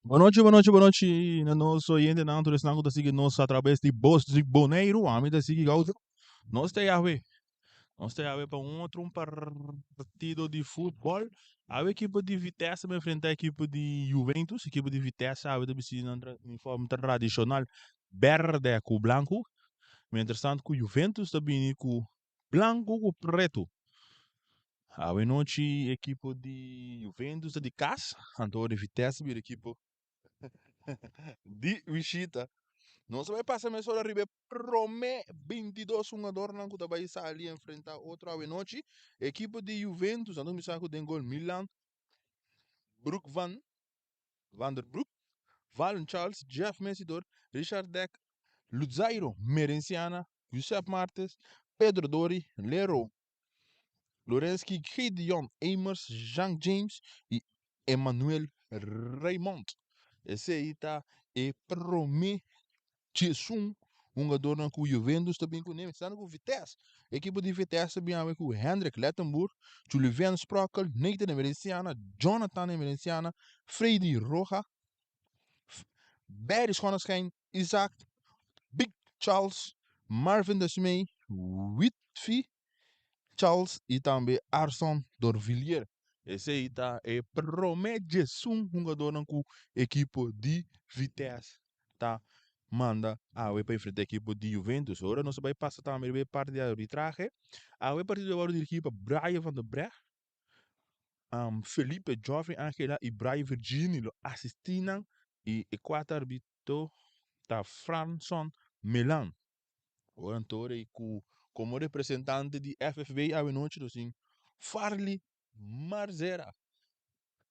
Bon nochi, bon nochi, bon nochi na nos oyentenan, tur esnan ku ta sigui nos atrabes di Bos di Boneiru. Ami ta sigui Gaucho. Nos ta yawe. Nos ta yawe pa un otro un partido di futbol. Awe ekipo di Vitesse ta enfrenta ekipo di Juventus. Ekipo di Vitesse awe ta bisti nan uniform tradishonal berde ku blanku. Mientrastanto ku Juventus ta bini ku blanku ku pretu. Awe nochi ekipo di Juventus ta di kas, anto di Vitesse bira ekipo di bishita. Nos ta bai pasa mesora riba e prome 22 hungadornan ku ta bai sali enfrenta otro awe nochi. Ekipo di Juventus nan ta kuminsá ku den gol Milan Broek van van der Broek, Valen Charles, Jeff Messidor, Richard Dek, Luzairo Merenciana, Giuseppe Martes, Pedro Dori, Lero Lorenski, Gideon Emers, Jean James y Emmanuel Raymond. Esey ta e prome 11 hungadornan ku Juventus ta bin kuné. Mester ku Vitesse. Ekipo di Vitesse ta bin awe ku Hendrik Lettenboer, Juliven Sprokkel, Nathan Emerenciana, Jonathan Emerenciana, Freddy Roja, Barry Schonneschijn, Isaac Big Charles, Marvin Desmee, Witfi Charles y tambe Arson Dorvillier. Esey ta e prome 11 hungadornan cu ekipo di Vitesse ta manda awe pa enfrenta ekipo di Juventus. Ora nos ta bay pasa tambe riba e parti di arbitrahe. Awe e partido a wordo dirigi pa Brian van der Breg, Felipe Geoffrey Angela y Brian Virgini lo asisti nan y e cuarto arbitro ta Franson Melan. Ora anto rei ku komo representante di FFB awe nochi nos tin Farley Marzera.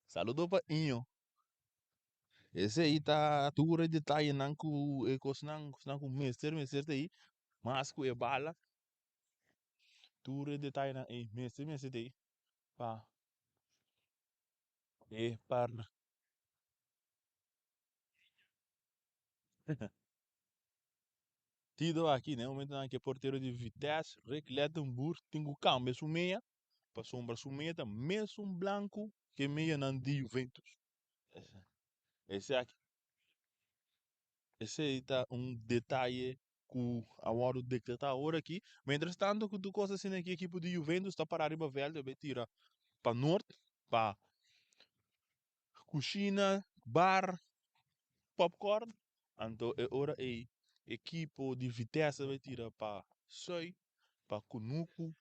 Saludo pa Inyo. Esei ta tur e detayenan ku e kosnan kosnan ku mester mester ta ei mas ku e bala. Tur e detayenan ei mester mester ta ei pa e par. Tido aki na e momentonan ku e portero di Vitesse, Rick Lettenboer, tin ku kambia su meya pasobra su meya ta mesun blanku ku e meyanan di Juventus. Esaki esei ta un detaye ku a wòrdu dekretá awor aki. Mientras tanto ku tur kos asina aki ekipo di Juventus ta pará riba vèlt a bai tira pa nort pa Kushina, bar, popcorn. Anto e ora ei ekipo di Vitesse a bai tira pa Sui, pa Kunuku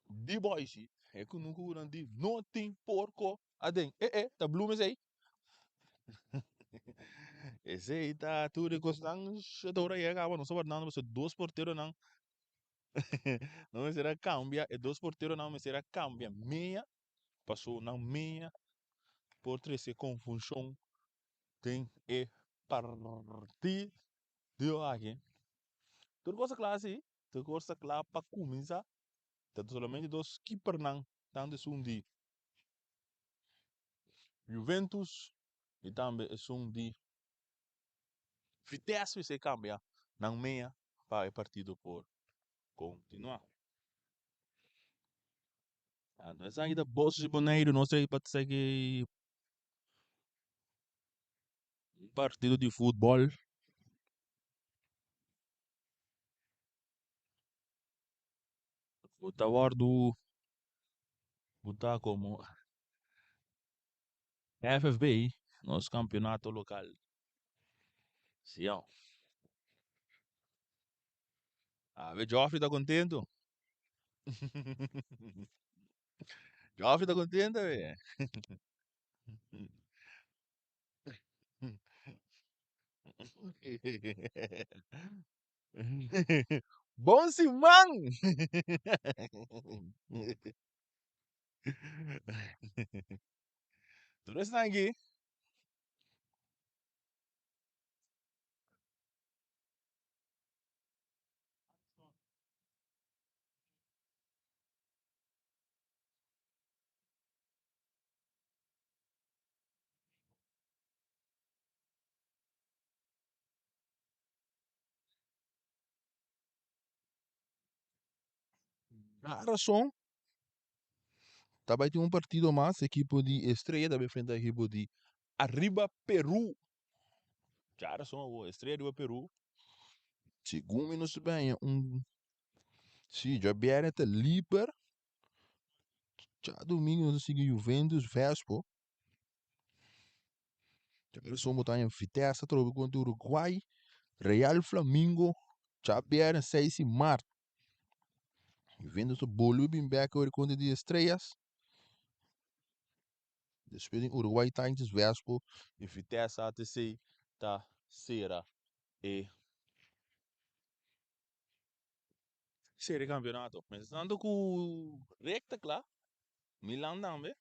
di Boise. E kunuku ku nan di no tin porko aden. E e, ta bloem esei. Esei ta tur e kosnan ta ora yega kaba. Nos ta wardando pasobra dos porteronan no mester a kambia. E dos porteronan mester a kambia meya. Paso nan mea por trece confusion den e partido aki. Tur cos ta cla si, tur cos ta cla pa cuminsa. Ta solamente dos keepernan, tanto esun di Juventus y tambe esun di Vitesse mester cambia nan mea pa e partido por continua. Anto esaki ta Bos di Boneiru, nos ta pa seki un partido di futbòl. Ku ta wòrdu butá komo FFB, nos kampionato lokal. Siò. Awe Joffrey ta kontentu. Joffrey ta contento awe. Bon siman! Tur esnan aki. Rason ta bai tin un partido mas ekipo di Estrella ta bai enfrenta ekipo di. Ariba Peru. Djarason awor, Estrella riba Peru. Segun mi nos ta baña un si djabièrnè ta liber. Djadumingu nos ta sigui Juventus Vespo. Djarason bo ta haña Vitesse atrobe kontra Uruguay. Real Flamingo djabièrnè seis di mart. Juventus ta bolbe bin bèk awor kontra di Estrellas. Despues di Uruguay Titans Vespo y Vitesse ATC ta sera e sera e campeonato. Mientras cu Rick ta cla, Milan tambe.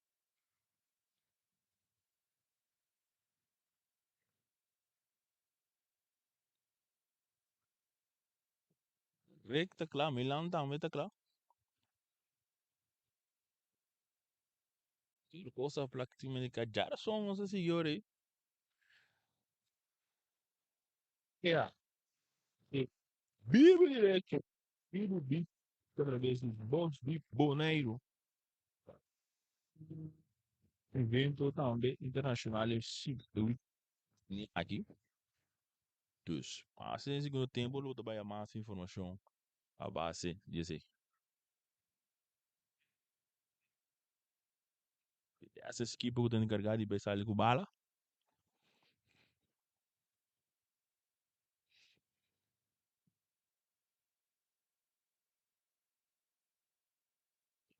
Rick ta cla, Milan tambe ta cla. Tur cosa prácticamente ka djarason nos a sigui ora ei. Ya. E bibu directo, bibu bi atraves di Bos di Boneiru. Evento tambe internacional e sigui aki. Dus, mas den segundo tempo lo ta bai mas informacion a base di esei. Esa ekipo ku ta enkargá di bai sali ku bala.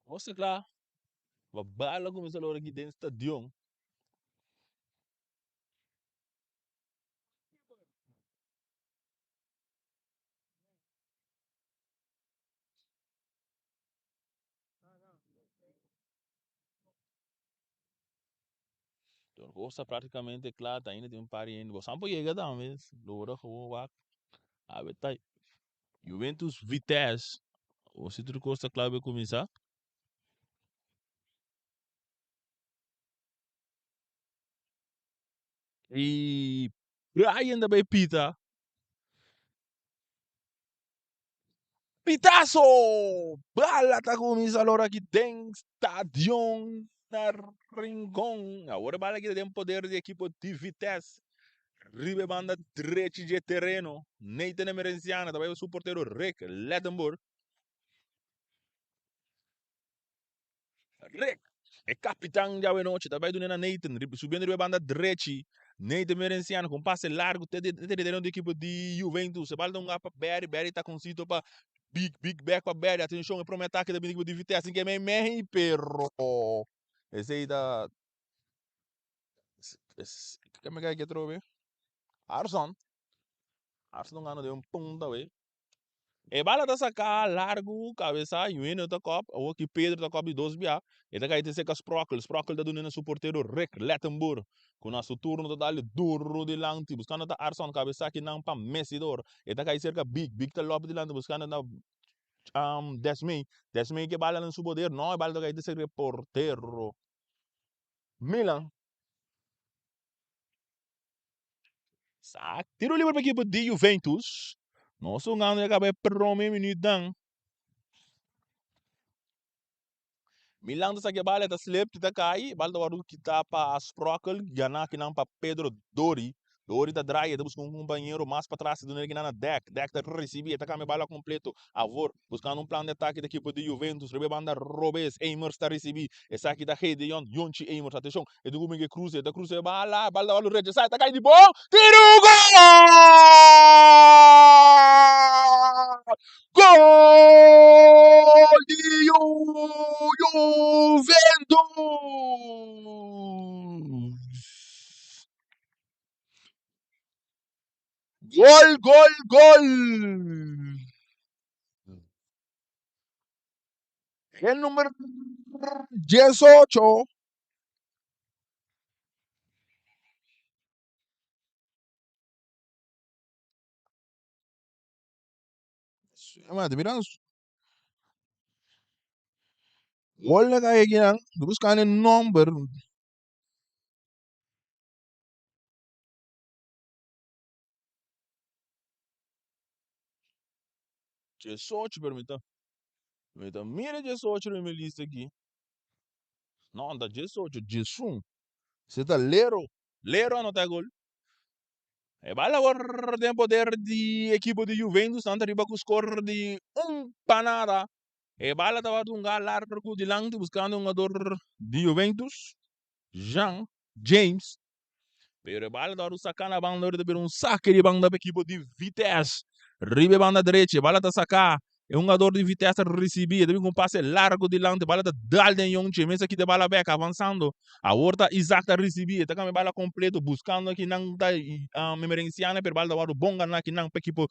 Nos ta kla pa bala kuminsá lora aki den stadion. Tur cos ta practicamente cla, ta ainda tin un par di hende. Bo san por yega tambe, logra gewoon wak. Awe ta Juventus Vitesse. O si tur cos ta cla bo cuminsa. Y Brian ta bay pita. Pitazo! Bala ta cuminsa lora aki den stadion na Rincon. Awor e bala kita den poder di ekipo di Vitesse. Riba e banda drechi dje tereno, Nathan Emerenciana ta bai su portero Rick Lettenboer. Rick, e kapitan djawe nochi, ta bai duna na Nathan, subiendo riba e banda drechi. Nathan Merenciano ku un pase largu te den tereno di ekipo di Juventus. E bal ta hunga pa Barry, Barry ta ku un sito pa Big, Big bek pa Barry. Atenshon, e prome atake ta bini di ekipo di Vitesse. Tin ke mei mei, pero esei ta ke me kai ke atrobe? Arson. Arson ta hungando den un punta awe. E bala ta saká largu kabesá Juninho ta kòp, awor ki Pedro ta kòp di dos bia, e ta kai te seka Sprockel, Sprockel ta duna na su portero Rick Lettenboer, ku na su turno ta dal duru dilanti, buskando ta Arson kabesá kinan pa Messidor, e ta kai serka Big, Big ta lòp dilanti buskando na Desmey, Desmey ke bala na su poder, no e bala ta kai te serka e portero Milan. Sa tiro liber pa ekipo di Juventus. Nos hungando ya kaba e prome minuutnan. Milan ta saca e bala, e ta slip, ta cai. Bala ta wordo kita pa Sprockel, gana kinan pa Pedro Dori. Dori ta draai, e ta busca un compañero mas patras, e duna kinan na Dek. Dek ta ricibi, e ta cambia bala completo. Avor, buscando un plan di atake di ekipo di Juventus. Riba e banda robes, Eimers ta ricibi. Esaki ta Gedeon, Yonchi Eimers. Atencion, E ta kuminga e krusa, e ta krusa e bala, bala ta wòrdu rechasá, e ta kai di bon, tiru gol! Gol di Juventus! Gol, gol, gol! E number 18. Mira, gol na kai akinan, buscando e nomber. 18, pero mi ta, mi ta mira 18 riba mi lista aki. No, ta 18, 11. Se ta Lero. Lero a anota e gol. E bal awor den poder di ekipo di Juventus. Nan ta riba ku skor di un pa nada. E bala tabata un gal largu dilanti buskando un hungador di Juventus, Jean James. Pero e bala tabata saka na banda ora ta bira un sake di banda pa ekipo di Vitesse. Riba e banda drechi e bala ta saka. E hungador di Vitesse ta risibi. E ta bin ku un pase largu dilanti. E bala ta dal den Yontje. Mes a kita e bala bek avansando. Awor ta Isaac ta risibi. E ta kambia e bala kompleto buskando kinan ta Emerenciana pero e bala ta wòrdu bon gana kinan pa ekipo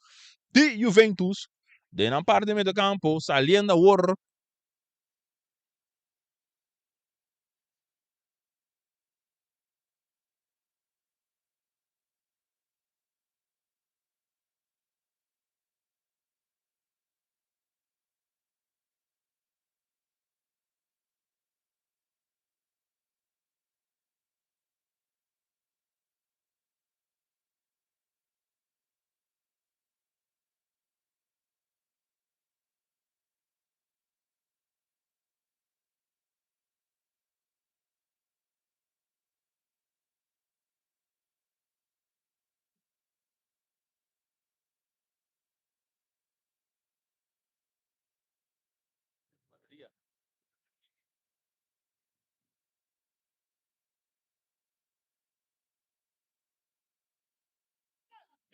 di Juventus. Den nan parti di mediocampo saliendo awor.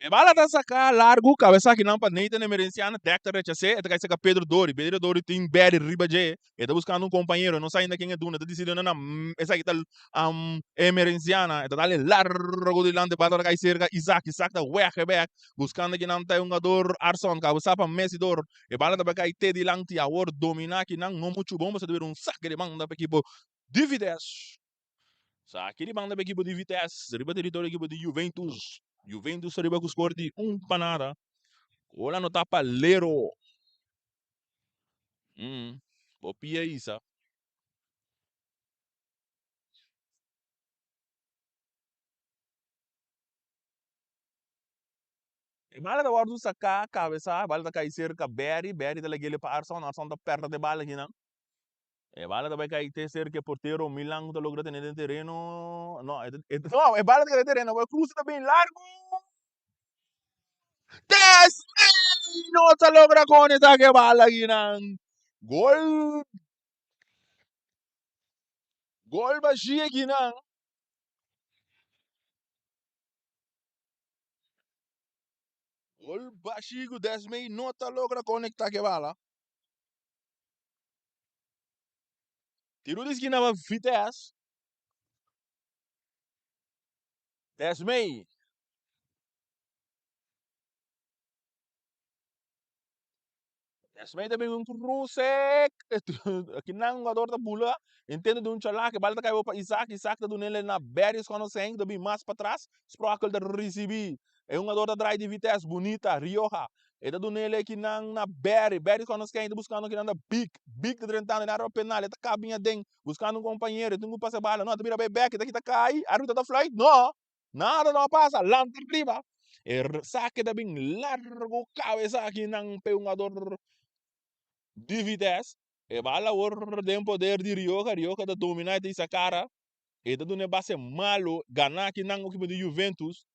E bala ta saca largo, cabeza akinan pa Nathan Emerenciana, Deck ta rechas'é, e ta cay saca Pedro Dori, Pedro Dori tin Barry riba dje, e ta buscando un compañero, e no sa ainda ken e duna, e ta dicidi na esaki ta Emerenciana, e ta dale largo dilanti, bala ta cay cerca Isaac, Isaac ta weg e bek, buscando akinan ta e hungador Arson, cabeza pa Messi dor, e bala ta bay cay te dilanti, awor domina akinan, no mucho bon, pasobra ta bira un saque di banda pa ekipo di Vitesse. Sa aki di banda pa ekipo di Vitesse, riba teritorio ekipo di Juventus. Juventus ta riba ku skor di un pa nada. Gol anotá pa Lero. Mm, bo pia isa. E bala ta wòrdu saká kabesá, e bala ta kai serka Barry, Barry ta lag'é pa Arson, Arson ta pèrdè e bala akinan. E bala ta bai kai te serka e portero, Milan ku ta logra tene den tereno, no, e no, e bala ta kai den tereno, e kruse ta bin largu, Desmey no ta logra konekta ku e bala akinan, gol, gol bashí akinan. Gol bashí ku Desmey no ta logra konekta ku e bala. Tiro di skina pa Vitesse. Desmey. Desmey ta bin un cruce. Akinan jugador ta bula. Intento di un chalak. E bal ta kai pa Isaac. Isaac ta dunele na Berries cuando Senk ta bin mas patras. Sprockel ta ricibi. E hungador ta draai di Vitesse. Bunita. Rioja. E ta dun'el e kinan na Barry. Barry kono skèn, e ta buskando kinan ta Big. Big ta drentando den área penal, e ta kabiña aden, buskando un kompañero, e tin ku pasa e bala. No, e ta bira bai bèk, e ta kita kai, árbitro ta fluit. No! Nada no a pasa, lanta riba. E sake ta bin largu kabesa kinan p'e hungador di Vitesse. E bala awor den poder di Rioja. Rioja ta dominá, e ta hisa kara. E ta duna e base malu, ganá kinan ku ekipo di Juventus.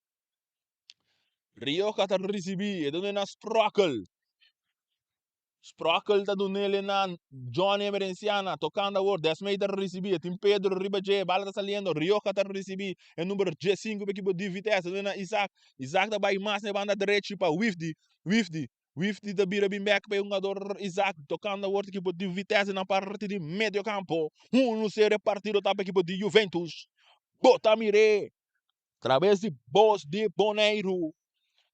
Rioja ta risibí, e ta dun'é na Sprockel. Sprockel ta dun'é na Johnny Emerenciana, tokando awor, Desmey ta risibí, e tin Pedro riba dje, bala ta saliendo, Rioja ta risibí, e number diesinku pa ekipo di Vitesse, ta dun'é na Isaac, Isaac ta bai mas na e banda drechi pa Wifdi, Wifdi, Wifdi ta bira bin bek pa e hungador Isaac, tokando awor ta ekipo di Vitesse na parti di medio kampo, unu sero e partido ta pa ekipo di Juventus, bo ta mir'é. Trabes di Bos di Boneiru.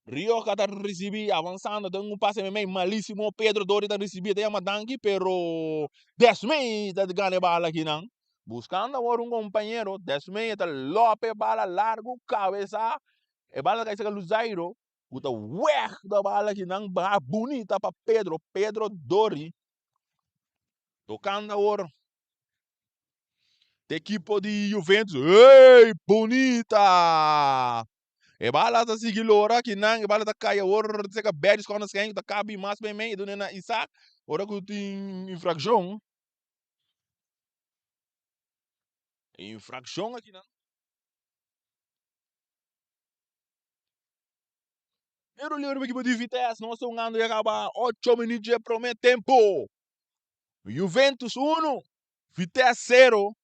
Rioja ta risibí avansando den un pase meimei malísimo. Pedro Dori ta risibí, ta yama danki, pero Desmey ta gana e bala akinan. Buskando awor un kompañero, Desmey ta lòp e bala largu, kabesá. E bala ta kai serka Luzairo, ku ta wèg da bala akinan baha bunita pa Pedro. Pedro Dori tokando awor. Te equipo di Juventus. Hey, bonita! E bala ta sigui lora ki nan, e bala ta cai awor seka Berries corner sken ta cabi mas ben men, e dune na Isaac. Ora ku tin infraccion. Infraccion aki nan. Tiro libre pa ekipo di Vitesse. Nos ta hungando ya kaba ocho minuut dje prome tempo. Juventus uno, Vitesse sero.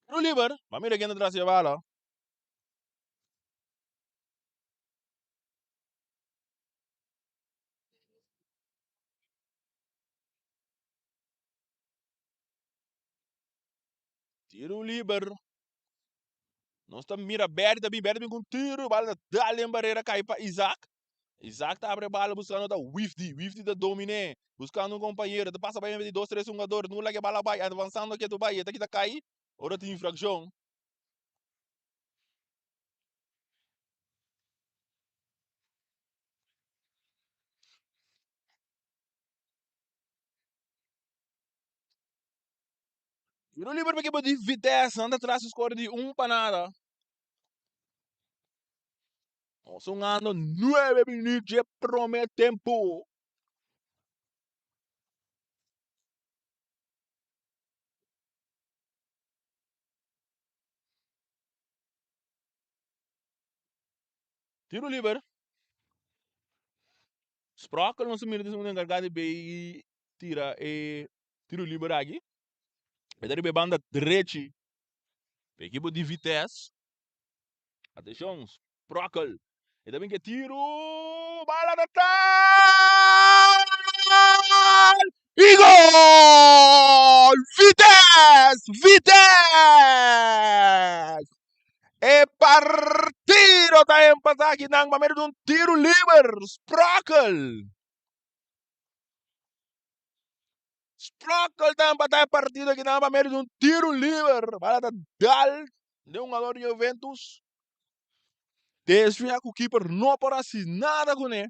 Tiro liber, ba mira ken ta tras di e bala. Tiro liber. Nos ta mira Berry ta bin, Berry ta bin ku un tiro, bala ta dal den barera kai pa Isaac. Isaac ta abri e bala buskando ta Wifdi, Wifdi ta dominé, buskando un kompañero, ta pasa bai mete dos tres hungador, no laga e bala bai, avansando ketu bai, e ta kita kai ora tin infrakshon. Tiro liber pa ekipo di Vitesse, nan ta tras e score di un pa nada. Nos hungando nuebe minuut dje prome tempo. Tiro liber. Sprockel nos a mira ta esun encargado di bay tira e tiro liber aki. E ta riba e banda drechi pa ekipo di Vitesse. Atencion, Sprockel. E ta bin ke tiro. Bala ta tal! Y gol! Vitesse! Vitesse! E partido ta empatá aki nan pa medio di un tiro liber. Sprockel! Sprockel ta empatá e partido aki nan pa medio di un tiro liber. Bala ta dal den un jugador di Juventus. Desvia ku keeper no por hasi nada kuné.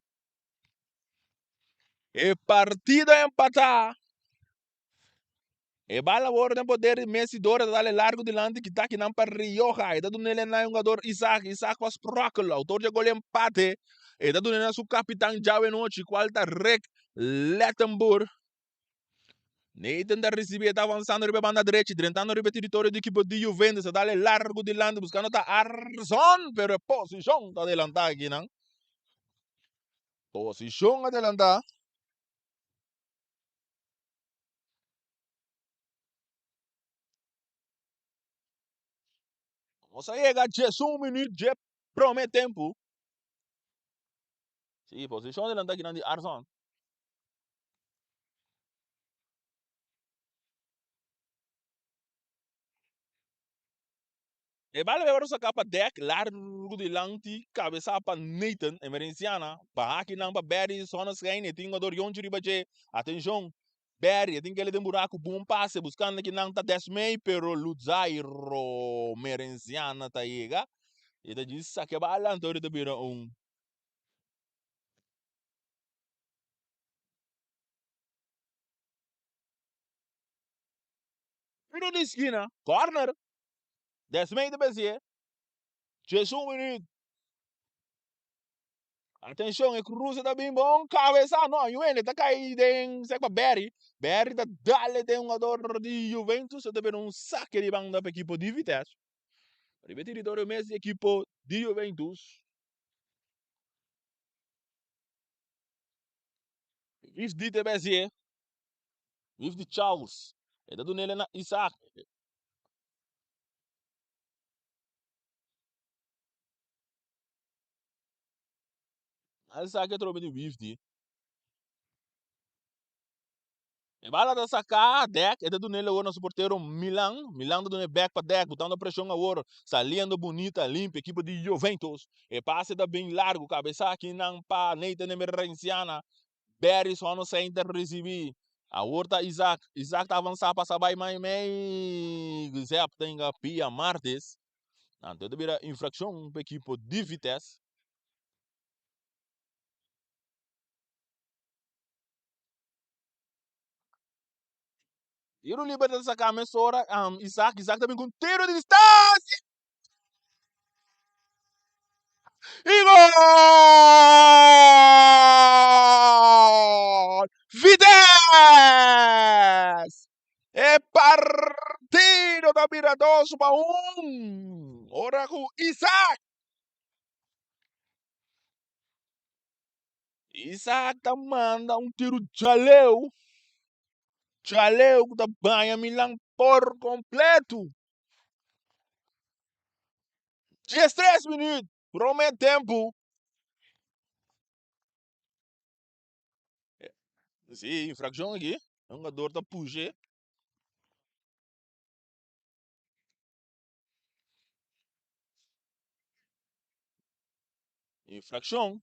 E partido a empatá. E bala awor den poder di Messi Dora ta dale largo dilanti kita kinan pa Rioja. E ta dunele na e hungador Isaac. Isaac pa Sprockel, autor dje gol empate. E ta dunele na su kapitan djawe nochi kual ta Rick Lettenboer. Nathan ta ricibi e ta avanzando riba e banda drechi, drentando riba e territorio di equipo di Juventus, ta dale largo dilanti buscando ta Arzon, pero e posicion ta adelanta akinan. Posicion adelanta. Nos a yega 11 minuut dje prome tempo. Sí, posicion adelanta akinan di Arzon. E bala beba saká pa dèk largu dilanti kabesá pa Nathan Emerenciana baha akinan pa Barry Zonneschijn e tin jugador yonchi riba dje atenshon Barry e tin kele den buraku bon pase buskando akinan ta Desmey pero Luzairo Merenciana ta yega i ta djis saka e bala anto ta bira un Tiro di skina, corner. Desmey ta besi 11 minuut. Atencion, e cruce ta bin bon cabeza. No, Juene ta cai den sek pa Barry. Barry ta dale den jugador di Juventus. Ta bira un saque di banda pa equipo di Vitesse. Riba e territorio mes di equipo di Juventus. Wif di te besi Wif di Charles. E ta dunele na Isaac. Isaac e trobe di wif di. E bala ta saká Dek, e ta dun'é awor na su portero Milan. Milan ta dun'é bèk pa Dek, botando preshon awor, saliendo bunita, limpi, ekipo di Juventus. E pase ta bin largu, kabesá akinan pa Nathan Emerenciana. Barry Sonnesein ta risibí. Awor ta Isaac. Isaac ta avansá pasa bai meimei. Giuseppe ta hinga pia Martes. Anto ta bira infrakshon pa ekipo di Vitesse. Tiro liber ta saca mesora um, Isaac. Isaac ta bin cu tiro di distancia. Y gol! Vitesse! E partido ta bira 2-1 ora ku Isaac Isaac ta manda un tiru djaleu, djaleu ku ta baña Milan por kompletu. 13 minüt, promé tempu. Sí, infrakshon aki. E hungador ta pushe. Infrakshon.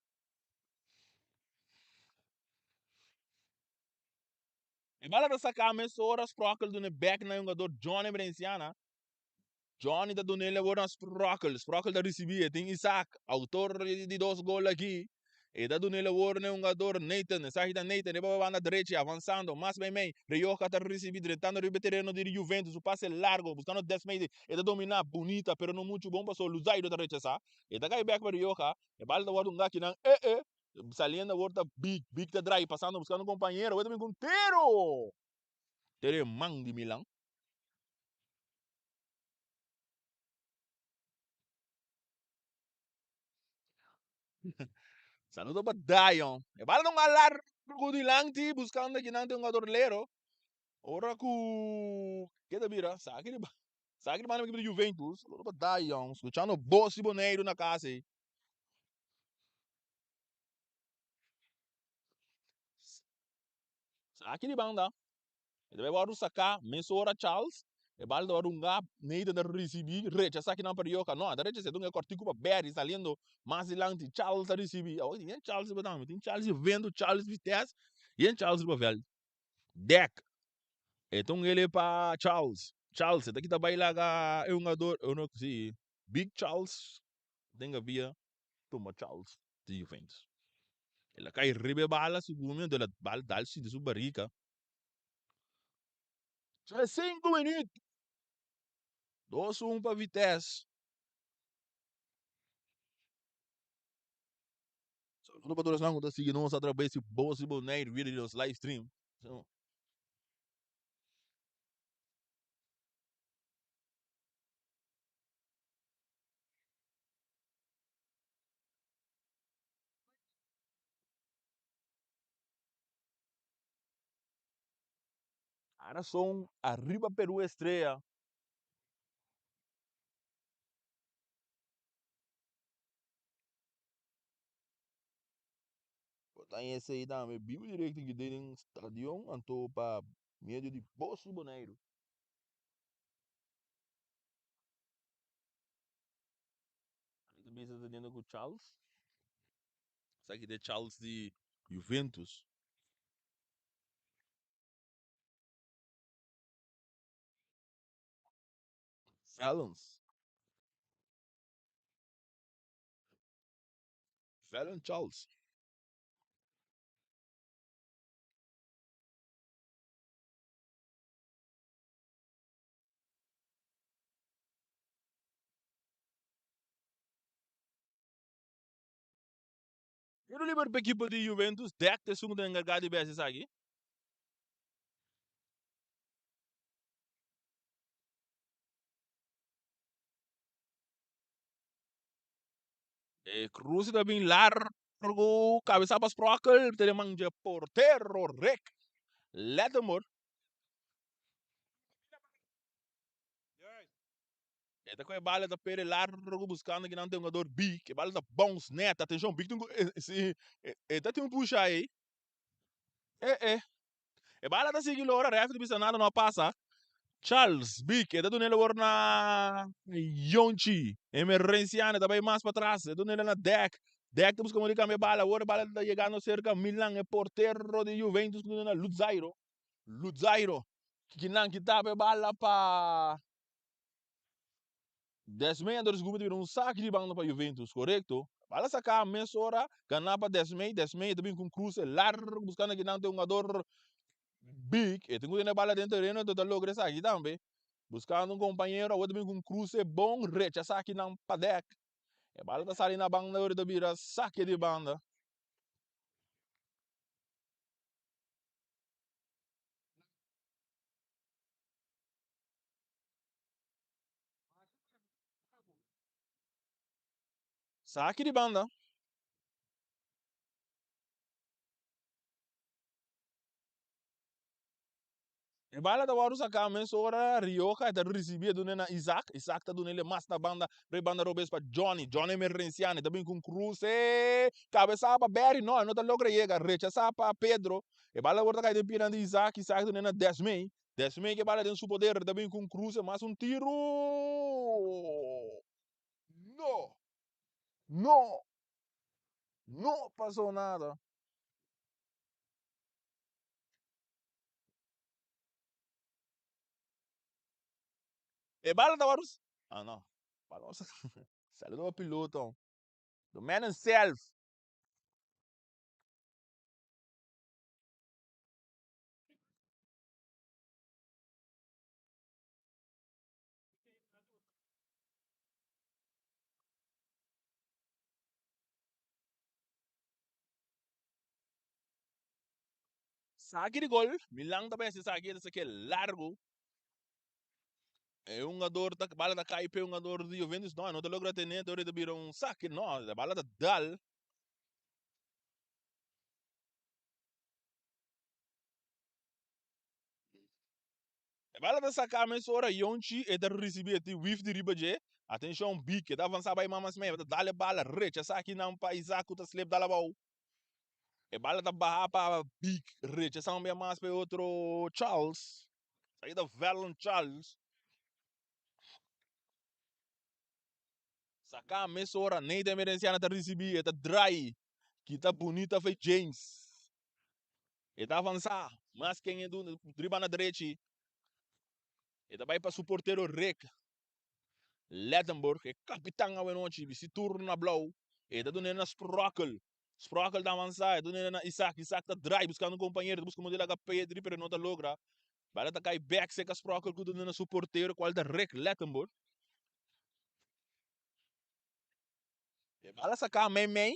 E bala ta saka mesora Sprockel duna bek na e hungador Johnny Brenciana. Johnny ta duna el awor na Sprockel. Sprockel ta risibi e tin Isaac, autor di dos gol aki. E ta duna el awor na e hungador Nathan. Esaki ta Nathan riba banda drechi avansando mas meimei. Rioja ta risibi drentando riba e tereno di Juventus. Su pase largo buscando Desmeide. E ta domina bunita pero no mucho bon paso Luzairo ta rechasa. E ta kai bek pa Rioja. E bala ta wòrdu un gaki nan eh eh. Saliendo awor ta Big. Big ta drai pasando buscando un compañero. Awor ta bin cu un tiro. Tiro e man di Milan. Saludo pa Dion. E bala ta un largo dilanti buscando akinan tin un jugador lero. Ora cu ke ta bira? Sa aki riba. Sa aki riba ekipo di Juventus. Saludo pa Dion. Scuchando bos di Boneiru na cas ey. Sa aki di banda. E ta bai wòrdu saká mesora Charles. E bal ta wòrdu hungá, Nathan ta risibí, rechasá kinan pa Rioja. No, a ta rechasá, e ta hunga e kòrtiku pa Barry saliendo mas dilanti. Charles ta risibí. Awor tin Charles riba tambe. Tin Charles Juventus, Charles Vitesse i en Charles riba vèlt. Dèk. E ta hunga ele pa Charles. Charles e ta kita bai laga e hungador, si, Big Charles den gavia tuma Charles di Juventus. El a kai riba e bala segun mi, anto el a bal dal sinti su barika. 35 minuut. 2-1 pa Vitesse. Saludo pa tur esnan ku ta sigui nos atrabes di Bos di Bonaire via di nos live stream. So. Arason ariba Peru Estrella. Bo ta haña esei tambe bibu direkto ki den stadion anto pa medio di Bos di Boneiru. Ta bisa ta teniendo ku Charles. Esaki ta e Charles di Juventus. Felons. Felon Charles. Tiro liber pa ekipo di Juventus. Dek ta esun ku ta enkargá di bes esaki. E cruce ta bin largo, cabeza pa Sprockel, ta den man dje portero Rick Lattimore. E ta cu e bala ta pere largo buscando kinan ta e hungador Big. E bala ta bounce net. Atencion, Big tin cu si e ta tin un pusha ey. Eh eh. E bala ta sigui lora, ref ta bisa nada no a pasa. Charles Big e ta dun'el awor na Yonchi. Emerenciano ta bay mas patras, e dun'el na Dek. Dek ta busca modo di cambia e bala, awor e bala ta yegando cerca Milan, e portero di Juventus cu duna na Luzairo. Luzairo, kinan ki tapa e bala pa Desmey, anto Gumi ta bira un saki di banda pa Juventus, corecto. Bala saca mesora, gana pa Desmey, Desmey ta bin cu un cruce largo buscando kinan ta e hungador Big, e tin cu tene bala den tereno anto ta logra esaki tambe. Buscando un compañero, awor ta bin cu un cruce bon, rechasa kinan pa dek. E bala ta sali na banda, awor ta bira sake di banda. Saki di banda. E bala ta wòrdu saká mesora Rioja e ta risibí e dun'é na Isaac. Isaac ta dun'é mas na banda riba e banda robes pa Johnny. Johnny Emergenciano e ta bin ku un kruse kabesá pa Barry. No, e no ta logra yega. Rechasá pa Pedro. E bala awor ta kai den pianan di Isaac. Isaac ta dun'é na Desmey. Desmey ku e bala den su poder ta bin ku un kruse mas un tiru. No! No! No pasó nada. E bala ta wòrdu Ah no. Bala wòrdu Saludo pa piloto. The man himself. Saki di gol, Milan ta bay haci esaki, e ta saki largo. E hungador ta, bala ta cay p'e hungador di Juventus, no, e no ta logra tene, dor e ta bira un saki, no, e bala ta dal. E bala ta saca mesora, Yonchi e ta ricibi e tin wif di riba dje, atencion Bik, e ta avansa bay Mamas Mey, e ta dal e bala, rechaza akinan pa Isaac cu ta slip dal abao. E bala ta baha pa Big, rechasa un bia mas pa e otro Charles. Esaki ta Verlon Charles. Saka mesora, Nathan Emerenciana ta risibi, e ta draai. Kita bunita fe James. E ta avansa, mas ken e duna, riba na drechi. E ta bai pa su portero Rick Lettenborg, e kapitan awenochi, bisti tur na blou. E ta dun'é na Sprockel. Sprockel ta avansá, e ta dun'é na Isaac. Isaac ta drai buskando un kompañero, ta buska modo di laga Pedri, pero e no ta logra. Bala ta kai bèk serka Sprockel ku ta duna na su portero, kual ta Rick Lettenborg. E bala saká meimei.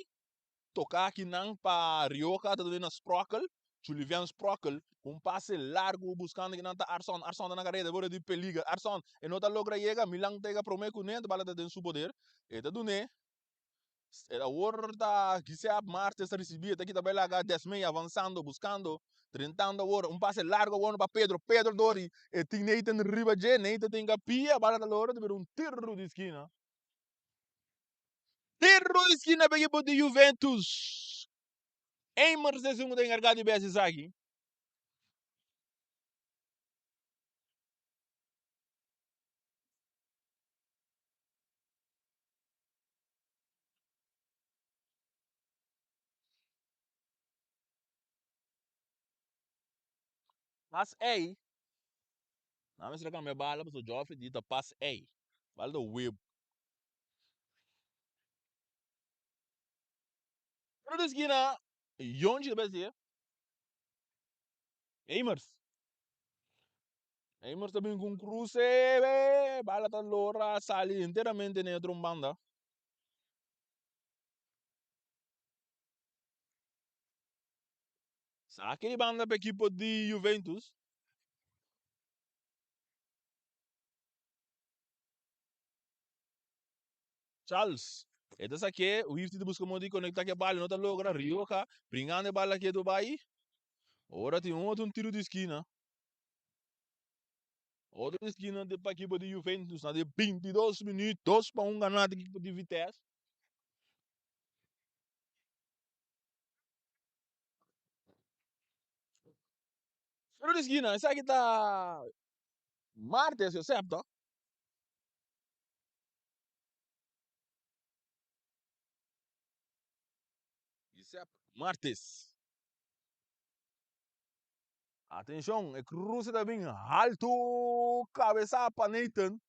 Toca akinan pa Rioja ta duna na Sprockel, Julivian Sprockel cu un pase largo buscando kinan ta Arson, Arson ta na careda borde di peliger, Arson e no ta logra yega, Milan ta yega prome cu ne, bala ta den su poder, e ta dune, awor ta Giuseppe Martes ta ricibi, e ta kita bay laga Desmey avansando, buscando, drentando awor, un pase largo awor pa Pedro, Pedro dori, e tin Nathan riba dje, Nathan tin capia, bala ta logra ta bira un tiro di skina. Tiro di skina pa ekipo di Juventus. Eimers ta esun ku ta enkargá di bes esaki. Pas ei. Nan mester a kambia bala pasobra Joffrey di ta pas ei. Bala ta web. Tiro di skina Yonchi ta besi. Eimers. Eimers ta bin ku un kruse. Bala ta lora sali enteramente na e otro banda. Saki di banda pa ekipo di Juventus. Charles, e ta sak'é, Wifty ta buska modo di konektá ku e bala, e no ta logra, Rioja bringando e bala aki e bai, ora tin un otro un tiro di skina, otro di skina di pa ekipo di Juventus na di 22 minuut, 2-1 ganá di ekipo di Vitesse. Tiro di skina, esaki ta Martes, Josep to. Giuseppe Martes. Atenshon, e kruse ta bin haltu, kabesa pa Nathan.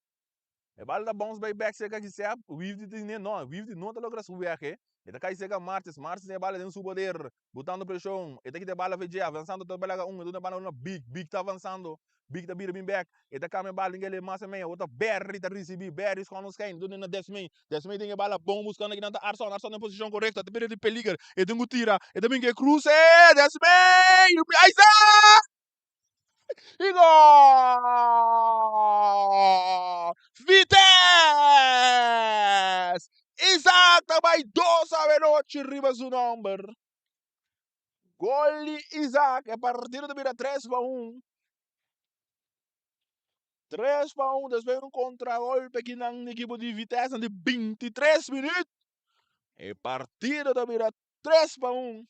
E bala ta bounce bai bek serka Giuseppe, Wifdi tin e, no, Wifdi no ta logra su viahe. E ta kai serka Martes, Martes tin e bala den su poder, botando preshon. E ta kita e bala VJ, avansando ta balaga un, e duna e bala na Big, Big ta avansando. Big ta bira bin bek, e ta kambia bala den kele mas mei, awor ta Berry ta risibi, Berry skon un skein, duna na Desmey, Desmey tin e bala bon buskando kinan ta Arson, Arson den posishon korekto, ta bira di peliger, e tin ku tira, e ta bin ku e kruse, Desmey! Isaac! I gol! Vitesse! Isaac ta bai 8 riba su nomber. Gol di Isaac, e partido ta bira 3-1. 3-1, despues un contragolpe aki nan ekipo di Vitesse di 23 minuut. E partido ta bira 3-1.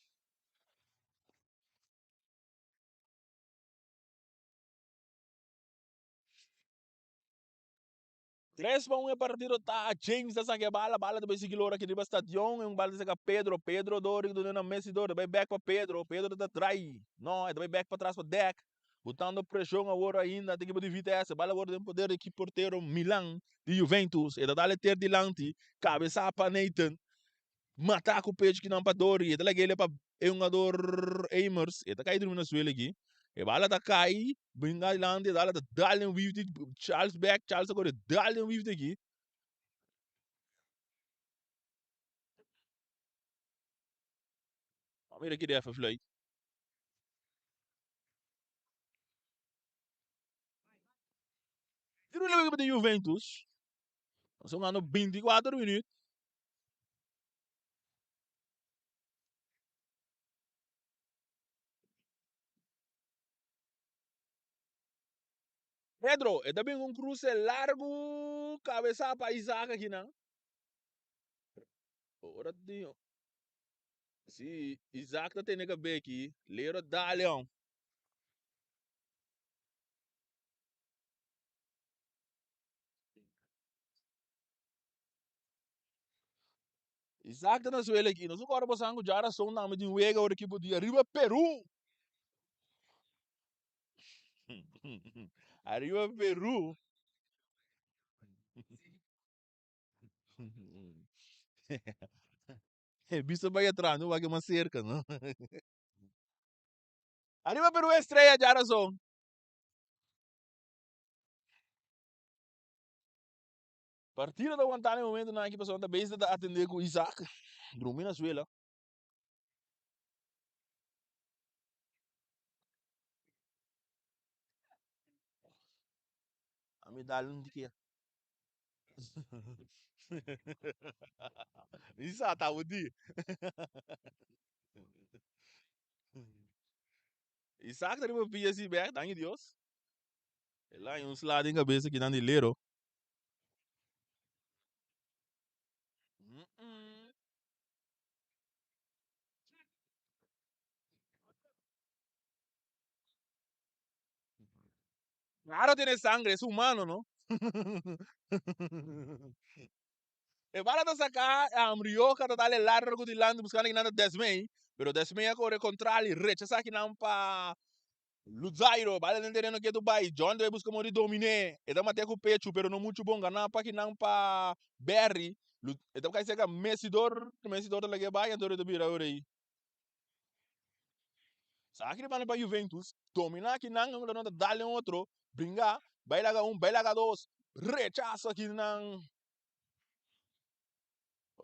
3-1 e partido ta. James ta saca e bala, bala ta bay sigui lora aki riba stadion. E un bala ta saca Pedro, Pedro dor duna na Messi dor, ta bay back pa Pedro, Pedro ta draai. No, e ta bay back pa tras pa Dek. Botando presion awor ainda ta ekipo di Vitesse. Bala awor den poder di ekipo portero Milan di Juventus. E ta dal e ter dilanti, cabeza pa Nathan. Mata cu pecho kinan pa Dori. E ta laga ele pa e hungador Amers. E ta cay drumi na suelo aki. E bala ta cay, bringa dilanti, e bala ta dal den wief di Charles back. Charles ta core dal den wief di aki. Mira ki ref a fluit. Tiro libre di Juventus. Nos hungando 24 minuut. Pedro, e ta bin un cruce largo, cabeza pa Isaac aki nan. Ora di Si, Isaac ta tene kabé aki, Lero dale on. Isaac ta na suelo aki. Nos acorda bosan cu djarason tambe tin wega ora ekipo di Arriba Peru. Arriba Peru. E bisto bai atras, no wak mas cerca, no. Arriba Peru Estrella djarason. Partido ta wantá na e momentonan aki pasobra ta bezig ta atendé ku Isaac drumi na suela. Ami dal un tiki. Isa ta di. Isaac ta riba pia si bek, danki Dios. El a haña un sla den cabeza kinan di lero. Claro tiene sangre, es humano, no? E bala ta saca Rioja ta dale largo dilanti buscando kinan ta Desmey, pero Desmey a core contral y rechaza kinan pa Luzairo, bala den tereno ketu bai, John debe busca modo di dominé, e ta maté cu pechu pero no muchu bon, gana pa kinan pa Berry, e ta cay cerca Messidor, Messidor ta lag'é bai anto e ta bira ora ei. Sa aki di banda pa Juventus, dominá kinan, un ta dal den otro, bringa, bai laga un, bai laga dos, rechazo akinan.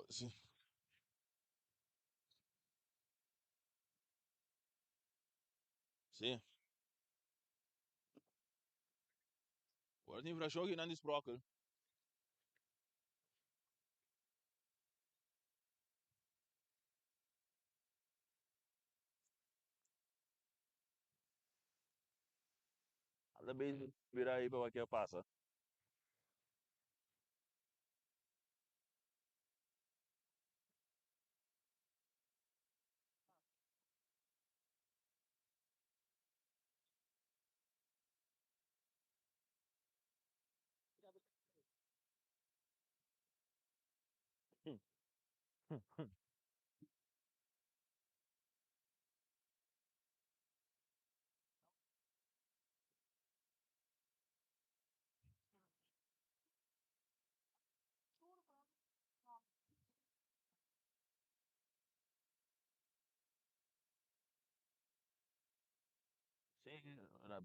Si. Si. Ora tin infraccion akinan di Sprockel. Anda bezig bira ahí pa wak ke a pasa.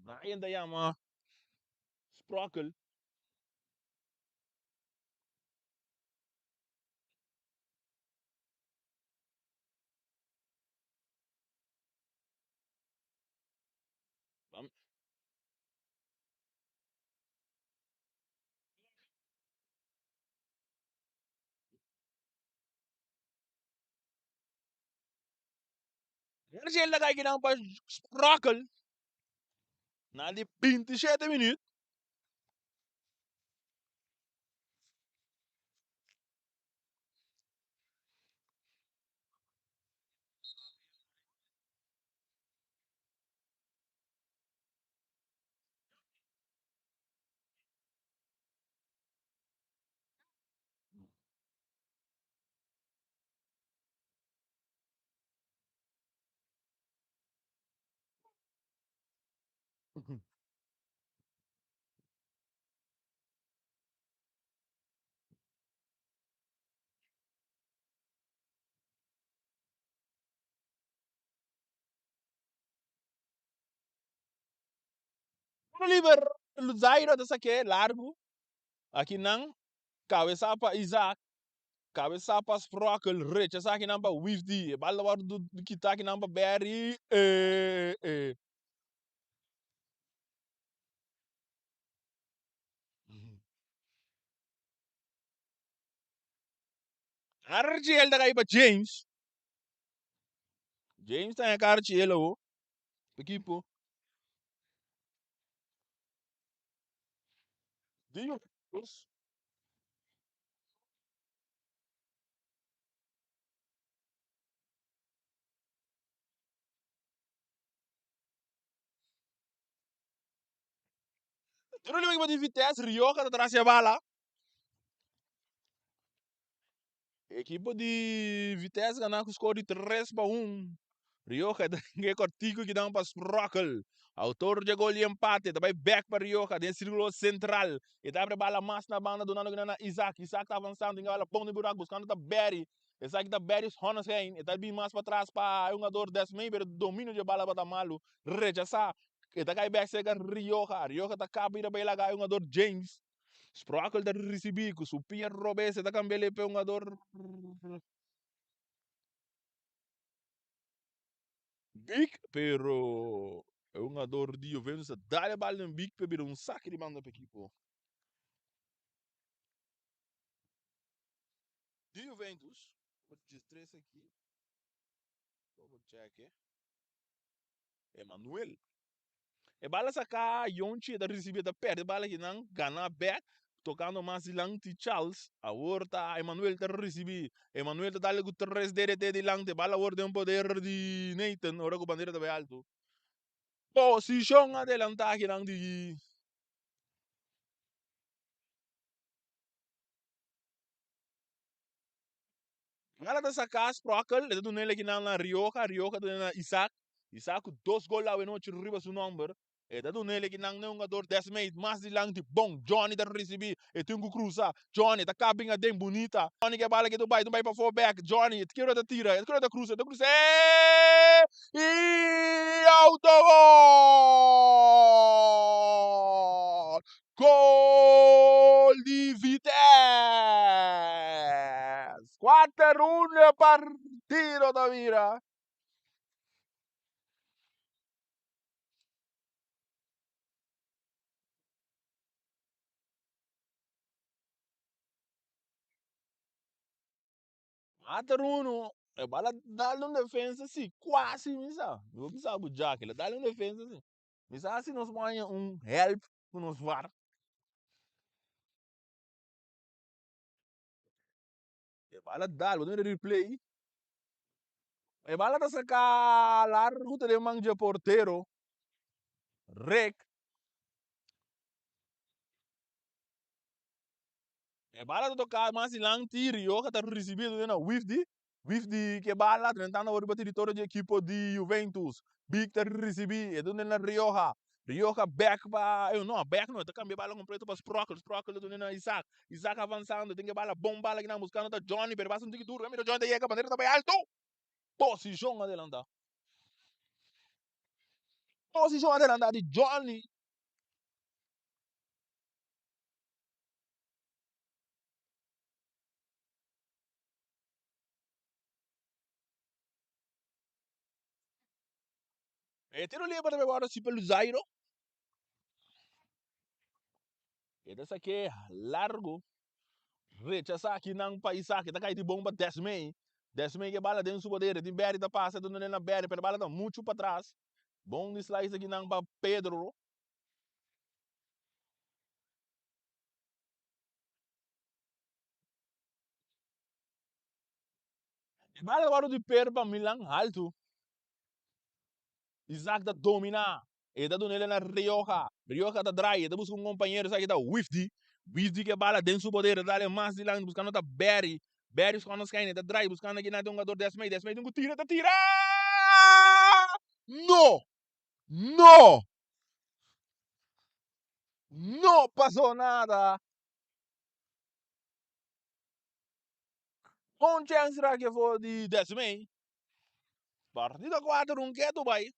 Brian ta yama Sprockel. Archie ta kai kinan pa Sprockel na di 27 minuut. Liber Luzairo ta sak'é largu. Aki nan kabesá pa Isaac. Kabesá pa Sprockel. Rechasá aki nan pa Wifdy. E bal ta wòrdu kitá aki nan pa Barry. E e. Archiel ta kai pa James. James ta haña Archiel awo. Ekipo di Juventus. Tiro libre ekipo di Vitesse. Rioja ta tras e bala. Ekipo di Vitesse gana ku skor di 3-1. Rioja ta e kortiku ki dan pa Sprockel. Autor dje gol di empate ta bai bek pa Rioja den sirkulo sentral. E ta abre bala mas na banda dunando kinan na Isaac. Isaac ta avansando tin bala bon den burak buskando ta Barry. Esaki ta Barry Honneshein. E ta bin mas patras pa e hungador Desmay pero dominio dje bala tabata malu. Rechasá. E ta kai bek serka Rioja. Rioja ta kaba i ta bai laga e hungador James. Sprockel ta ricibi cu su pia robes e ta cambia le pe hungador Big pero e hungador di Juventus ta dal e bal den Big pe bira un saki di banda pa ekipo di Juventus. Diestres aki double check e. Emanuel. E bala saca Yonchi e ta ricibi e ta perde bala kinan gana bek tocando mas dilanti Charles awor ta Emanuel ta ricibi Emanuel ta dale cu tres dede dilanti e bala awor den poder di Nathan ora cu bandera ta bay alto posicion adelanta kinan di Bala ta saca Sprockel, e ta duna el ekinan na Rioja, Rioja ta duna na Isaac, Isaac cu dos gol awe nochi riba su nomber, e ta duna el ekinan na e hungador Desmeid, mas dilanti, bon, Johnny ta ricibi, e tin cu cruza, Johnny ta caba bin aden, bunita, Johnny ke bala ke ta bay, ta bay pafo bek, Johnny, e kero ta tira, e kero ta cruza, e ta cruza, eeeee, y autogol! Gol di Vitesse! Kuater un e partido ta bira. Kuater uno, e bala dal un defensa si, kuasi mi sa. Mi por bisa bo Jack, el a dal un defensa si. Mi sa si nos por haña un help ku nos var. E bala dal, bo ta mira replay. E bala ta saka largu ta den man dje portero. Rick. E bala ta toka mas dilanti, Rioja ta risibi e na wif di. Wif di ke bala drentando awor riba teritorio di ekipo di Juventus. Big ta risibi, e duna na Rioja. Rioja bek pa, eh no, bek no, e ta kambia bala kompleto pa Sprockel. Sprockel ta duna na Isaac. Isaac avansando, tin ke bala, bon bala kinan buskando ta Johnny, pero basta un tiki duro. Mira Johnny ta yega, bandera ta bai alto. Posishon adelanta. Posishon adelanta di Johnny. E tiro libre ta wòrdu hasi pa Luzairo. E ta sak'é largu. Rechasá akinan pa Isaac. E ta kai di bon pa Desmey. Desmey ke bala den su poder, tin Berry ta pasa ta dun'el na Berry, pero bala ta muchu patras. Bon di slice akinan pa Pedro. E bala ta wòrdu di per pa Milan haltu. Isaac ta dominá. E ta dun'el na Rioja. Rioja ta draai, e ta buska un kompañero, esaki ta Wifdi. Wifdi ke bala den su poder, e ta dale mas dilanti buskando ta Barry. Barry skònde skèn, e ta draai buskando akinan tin un hungador Desmey. Desmey tin ku tira, ta tira! No! No! No pasó nada! Un chèns raki afó di Desmey. Partido 4 un ketu bai.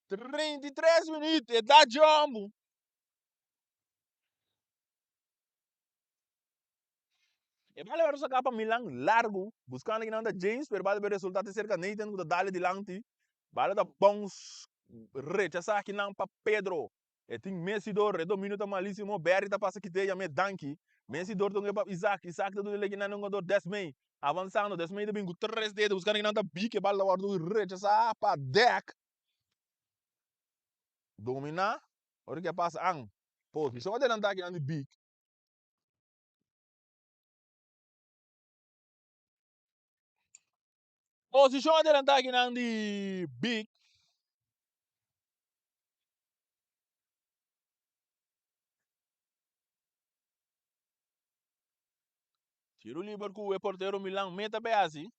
33 minuut e ta jumbo. E bala wòrdu saká pa Milan largu, buskando kinan ta James, pero bala resultá te serka Nathan ku ta dale dilanti. Bala ta bounce rechasá kinan pa Pedro. E tin Messi dor, e dominio ta malisimo, Barry ta pasa kit'é yam'é danki. Messi dor ta un pa Isaac, Isaac ta duna kinan un jugador Desmey, avansando, Desmey ta bin ku tres dedo buskando kinan ta bik e bal ta wòrdu rechasá pa dèk. Dominá, ora ke a pasa an posishon adelantá kinan di bik. Posishon adelantá kinan di bik. Tiro liber ku e portero Milan meta be hasi.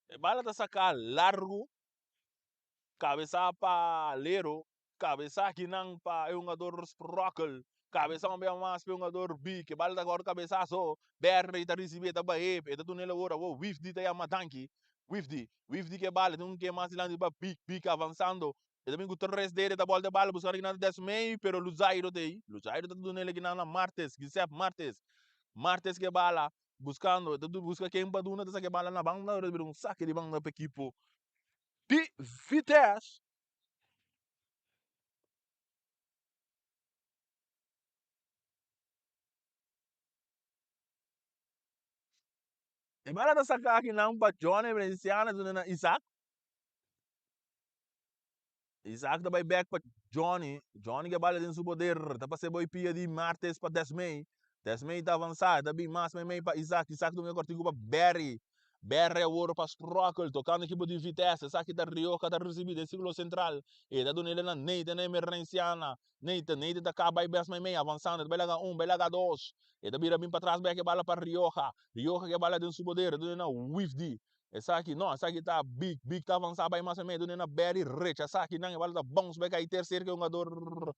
E bala ta saká largu. Kabesá pa Lero. Kabesá kinan pa e hungador Sprockel. Kabesá un bia mas pa e hungador Bik. E bala ta gòrdu kabesá so. Berry ta risibí, e ta bah'é. E ta duna el awor. Awor Wifdi ta yama danki. Wifdi. Wifdi ke bala. Tin un ke mas dilanti pa Bik. Bik avansando. E ta bin ku tres dede ta bòlta e bala buskando kinan ta Desmey, pero Luzairo ta ei. Luzairo ta duna el kinan na Martes. Gisep Martes. Martes ke bala. Buskando. E ta buska ken pa duna. Ta saka e bala na banda. Ora ta bira un sake di banda pa ekipo di Vitesse. E bala ta saka akinan pa Johnny Valenciano duna na Isaac. Isaac ta bai bek pa Johnny. Johnny ke bala den su poder. Ta pasa e boi pia di Martes pa Desmey. Desmey ta avansa. Ta bin mas meimei pa Isaac. Isaac ta un e kortiku pa Barry. Barry awor pa Sprockel. Tokando ekipo di Vitesse. Esaki ta Rioja ta risibi den sirkulo sentral. E ta duna el na Nathan Emerenciana. Nathan, Nathan ta kaba bai bes meimei avansando. E ta bai laga un, bai laga dos. E ta bira bin patras bek e bala pa Rioja. Rioja ke bala den su poder. E ta duna na Wifdi. Esaki, no, esaki ta Big. Big ta avansá bai mas meimei. E duna na Barry. Rechasá akinan. E bala ta bounce bai kai terser ke hungador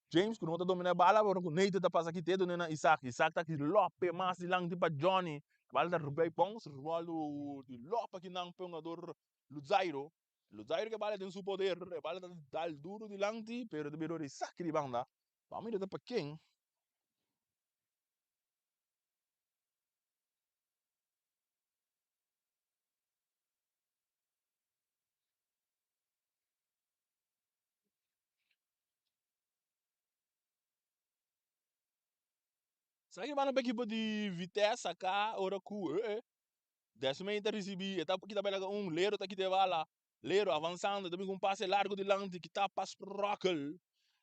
James ku no ta dominá e bala. Ora ku Nathan ta pasa kit'é duna na Isaac. Isaac ta ki lope mas dilanti pa Johnny. E bala ta bai bounce. Ròl di lòp akinan pa e hungador Luzairo. Luzairo ke bala den su poder, e bala ta dal duro dilanti, pero ta bira risaki di banda. Ban mira ta pa ken. Sa ki banda pa ekipo di Vitesse saka ora ku eh. Desmey ta ricibi, e ta kita bay laga un, Lero ta kita e bala, Lero avansando, e ta bin cu un pase largo dilanti, kita pa Sprockel,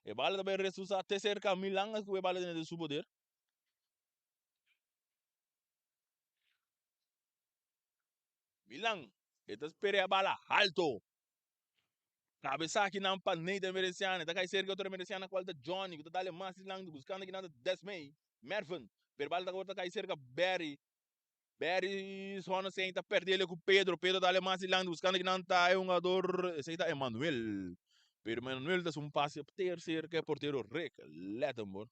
e bala ta bay resusa te cerca Milan a cu e bala tene den su poder. Milan, e ta spera e bala halto, cabeza akinan pa Nathan Emerenciana, e ta cay cerca otro Emerenciana cual ta Johnny, cu ta dale mas dilanti, buscando akinan ta Desmey, Mervin, pero e bala ta awor ta cay cerca Barry. Barry Swanson ta perdele ku Pedro. Pedro dale mas dilanti buscando kinan ta e hungador. Esei ta Emanuel. Pero Emanuel ta su un pase tercer ke portero Rick Lettenborg.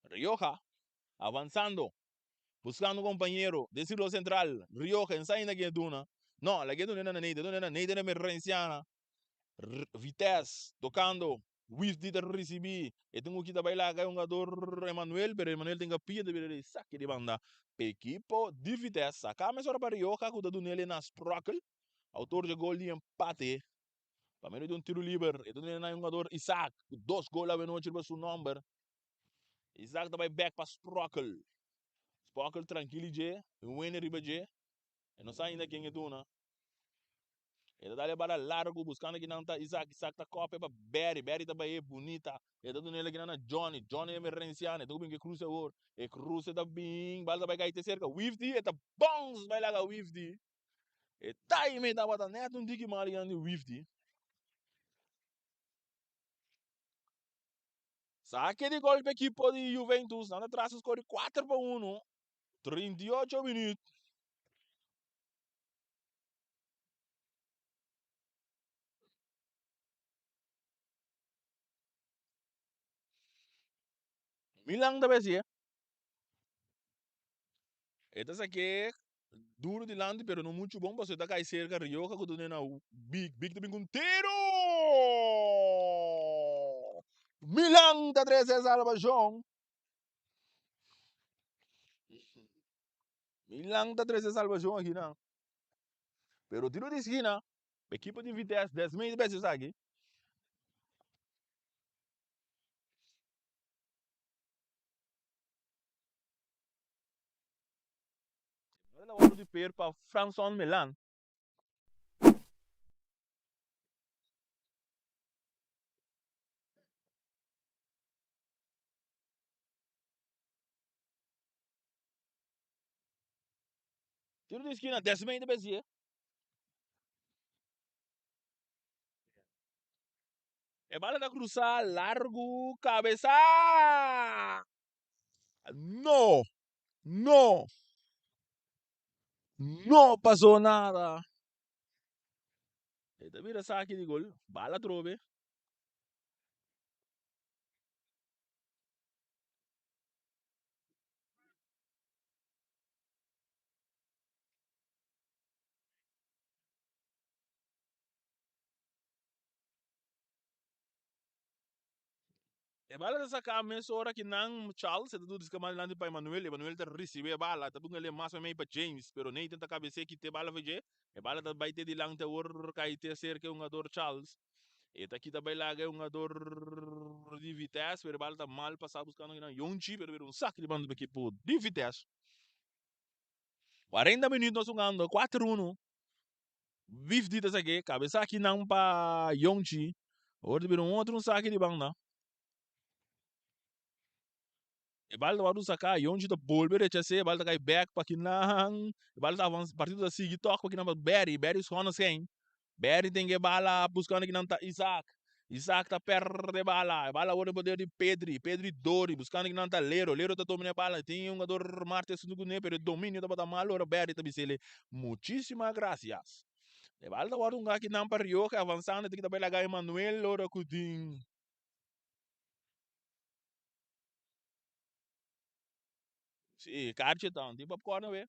Rioja avanzando. Buscando un compañero den círculo central. Rioja ensa ainda ke duna. No, la ke duna na Nathan. Duna na Nathan Emerenciana. Vitesse tocando. Wifdi ta ricibi. E tin cu kita bay laga e hungador Emanuel, pero Emanuel tin capia ta bira di saki di banda p'e ekipo di Vitesse. Saca mesora pa Rioja cu ta dun'el na Sprockel, autor dje gol di empate. Pa medio di un tiro liber, e ta duna na e hungador Isaac, ku dos gol awenochi riba su nomber. Isaac ta bai bek pa Sprockel. Sprockel trankil dje, un wende riba dje. E no sa ainda ken e duna. E ta dal e bala largu buskando kinan ta Isaac. Isaac ta kopia pa Barry. Barry ta bai e bunita. E ta duna el kinan na Johnny. Johnny e emergenciano. E ta ku bin ku e kruse awor. E kruse ta bin. Bala ta bai kai te serka Wifty. E ta bounce bai laga Wifty. E time tabata net un tiki mal kinan di Wifty. Sake di gol pa ekipo di Juventus. Nan ta tras a skor di 4-1. 38 minuut. Milan ta besi, eh? E ta saké duro dilanti pero no mucho bon pasobra e ta kai serka Rioja ku ta duna na Big. Big ta bin ku un tiro! Milan ta trese e salbashon. Milan ta trese salbashon aki nan. Pero tiro di skina, ekipo di Vitesse desmei bes esaki. Ela wòrdu di per pa Franson Milan. Tiro di skina, desmei ta besi. E bala ta cruza largu, cabeza! No! No! No pasó nada! E ta bira saki di gol, bala trobe. E bala ta saká mesora ki nan Charles e ta duna diska mas dilanti pa Emanuel. Emanuel ta risibí e bala, ta bunga lé mas meimei pa James, pero Nathan ta kabes'é kit'é bala for dje. E bala ta bai te dilanti awor kai te aserka e hungador Charles. E ta kita bai laga e hungador di Vitesse, pero e bala ta mal pasá buskando kinan Yonchi, pero bira un sak di banda pa ekipo di Vitesse. 40 minuut nos hungando, 4-1. Wifdi ta sak'é, kabesá kinan pa Yonchi. Awor ta bira un otro un saki di banda. E bal ta wòrdu saká, Yonchi ta bolbe rechas'é, e bal ta kai bèk pa kinan, e bal ta avansa, partido ta sigui tòg pa kinan pa Berry, Berry skònde skein, Berry tin ke bala buskando kinan ta Isaac, Isaac ta pèrdè bala, e bala wòrdu den poder di Pedri, Pedri dori buskando kinan ta Lero, Lero ta domina e bala, tin e hungador Martes huntu kuné pero e dominio tabata mal ora Berry ta bis'el muchísimas gracias. E bal ta wòrdu hunga kinan pa Rioja avansando tin ke ta bai laga Emanuel ora ku tin. Sí, kaartje ta. Un tin popcorn awe.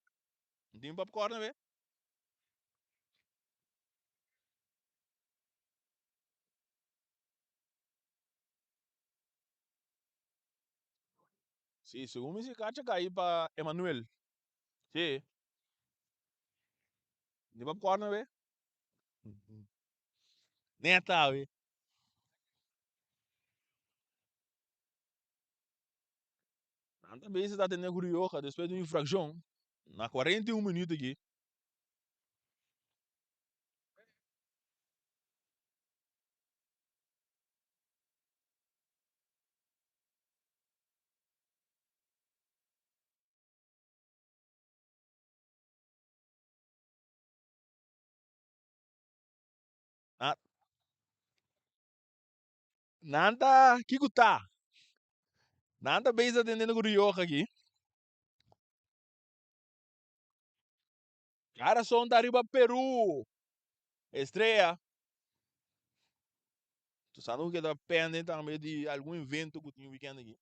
Un tin popcorn awe. Sí, segun mi si kaartje kai pa Emanuel. Sí. Un tin popcorn awe. Neta awe. Nan ta bezig ta tene ku Rioja despues di un infrakshon na 41 minuut aki. Nan ta kiko ta? Nan ta bezig atendiendo ku Rioja aki. Karason ta riba Peru. Estrella. Tu sa ku keda pende tambe di algun evento ku tin weekend aki.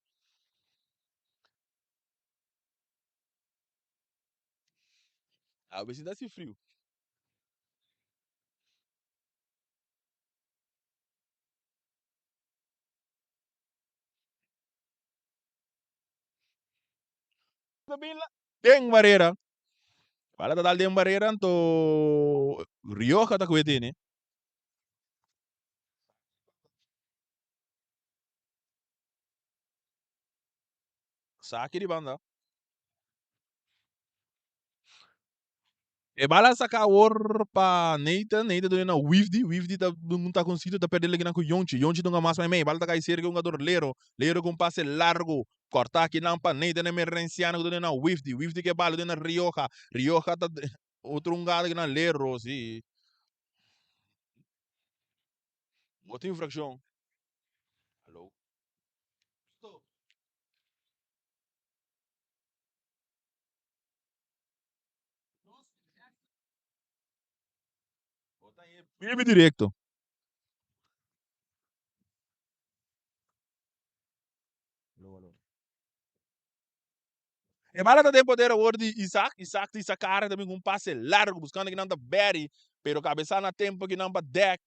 A ver si ta hasi friu. Den barera. Bala ta dal den barera anto Rioja ta kue tene. Saki di banda. E bala saka awor pa Nathan. Nathan duna na Wifdi. Wifdi ta dun un takoncito ta perde lekinan ku Yonchi. Yonchi dunga mas meimei. Bala ta kai serka hungador Lero. Lero ku un pase largo. Korta akinan pa Nathan Emerenciano ku duna na Wifdi. Wifdi ku e bala duna na Rioja. Rioja ta otro hungado akinan Lero si. Otro infrakshon. Hallo. Bibi directo. E bala ta den poder awor di Isaac. Isaac ta isa cara ta bin cu un pase largo buscando kinan ta Barry, pero cabeza na tempo kinan pa dek.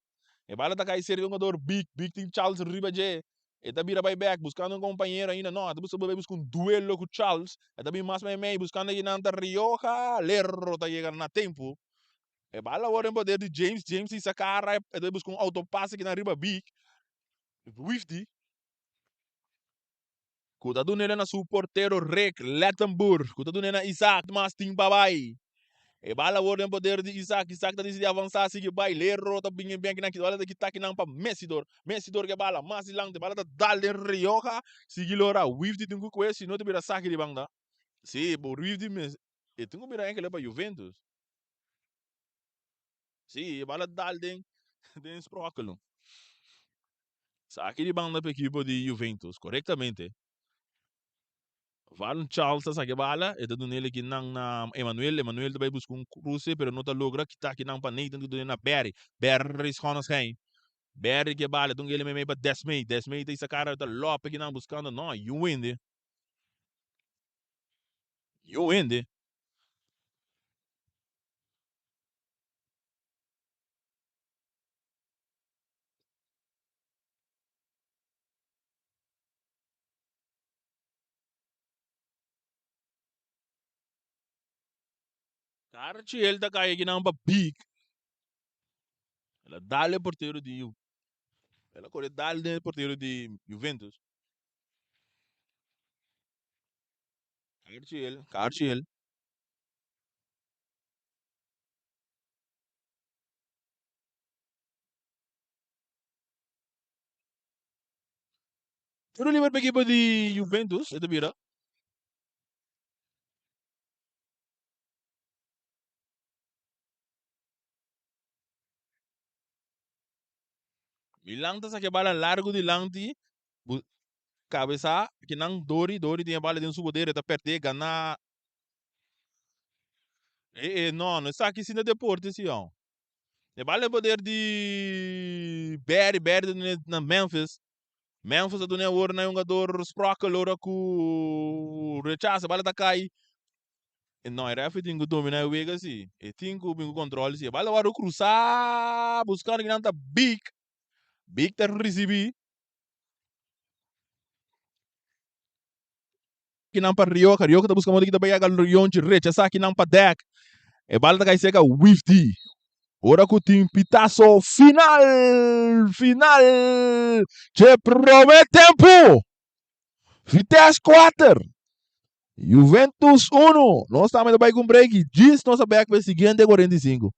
E bala ta kai serka un jugador Big. Big tin Charles riba dje. E ta bira bai bek buscando un compañero ainda. No, e ta busca bai busca un duelo cu Charles. E ta bin mas meimei buscando kinan ta Rioja. Lerro ta yega na tempo. E bala awor den poder di James. James ta isa cara. E ta bai busca un autopase kinan riba Big. Wifty. Ku ta dun'e na su portero Rick Lettenboer, ku ta dun'e na Isaac, mas tin pa bai. E bala awor den poder di Isaac, Isaac ta disidi avansá, sigui bai, Lerro ta bini ben kinan, bala ta kita kinan pa Messidor, Messidor ke bala mas dilanti, bala ta dal den Rioja, sigui lora, Wifdi tin ku kue, si no ta bira saki di banda. Si, bo Wifdi mes, e tin ku bira enkele pa Juventus. Si, e bala dal den den sprokkelo. Saki di banda pa ekipo di Juventus, korektamente. Valon Charles ta saki e bala, e ta duna el akinan na Emanuel, Emanuel ta bai buska un kruse pero no ta logra, kita akinan pa Nathan ku ta duna na Barry, Barry Schonneschijn, Barry ke bala, e ta un gele meimei pa Desmay, Desmay ta isa kara ta lòp akinan buskando, no, yu wende, yu wende. Karchi el ta kai akinan pa big. El a dal e portero di Ju. El a kore dal den e portero di Juventus. Karchi el, karchi el. Tiro liber pa ekipo di Juventus, e ta bira. Milan ta saka e bala largo dilanti, kabesa kinan Dori, Dori tin e bala den su poder, e ta perde, gana. E, e, no, no esaki si na deporte si, oh. E bala den poder di Barry, Barry ta duna na Memphis. Memphis ta duna awor na e hungador Sprokel ora ku rechasa, e bala ta kai. E no, e referee tin ku domina e wega si. E tin ku bin ku control si. E bala wòrdu krusa buskando kinan ta Big. Big ta risibi. Kinan pa Rioja, Rioja ta buska modo ki ta bai yaga Rionchi rechasa kinan pa dek. E bala ta kai seka Wifty. Ora ku tin pitaso final, final dje prome tempu. Vitesse 4, Juventus 1. Nos tambe ta bai ku un break i djis nos a bek pa e siguiente 45.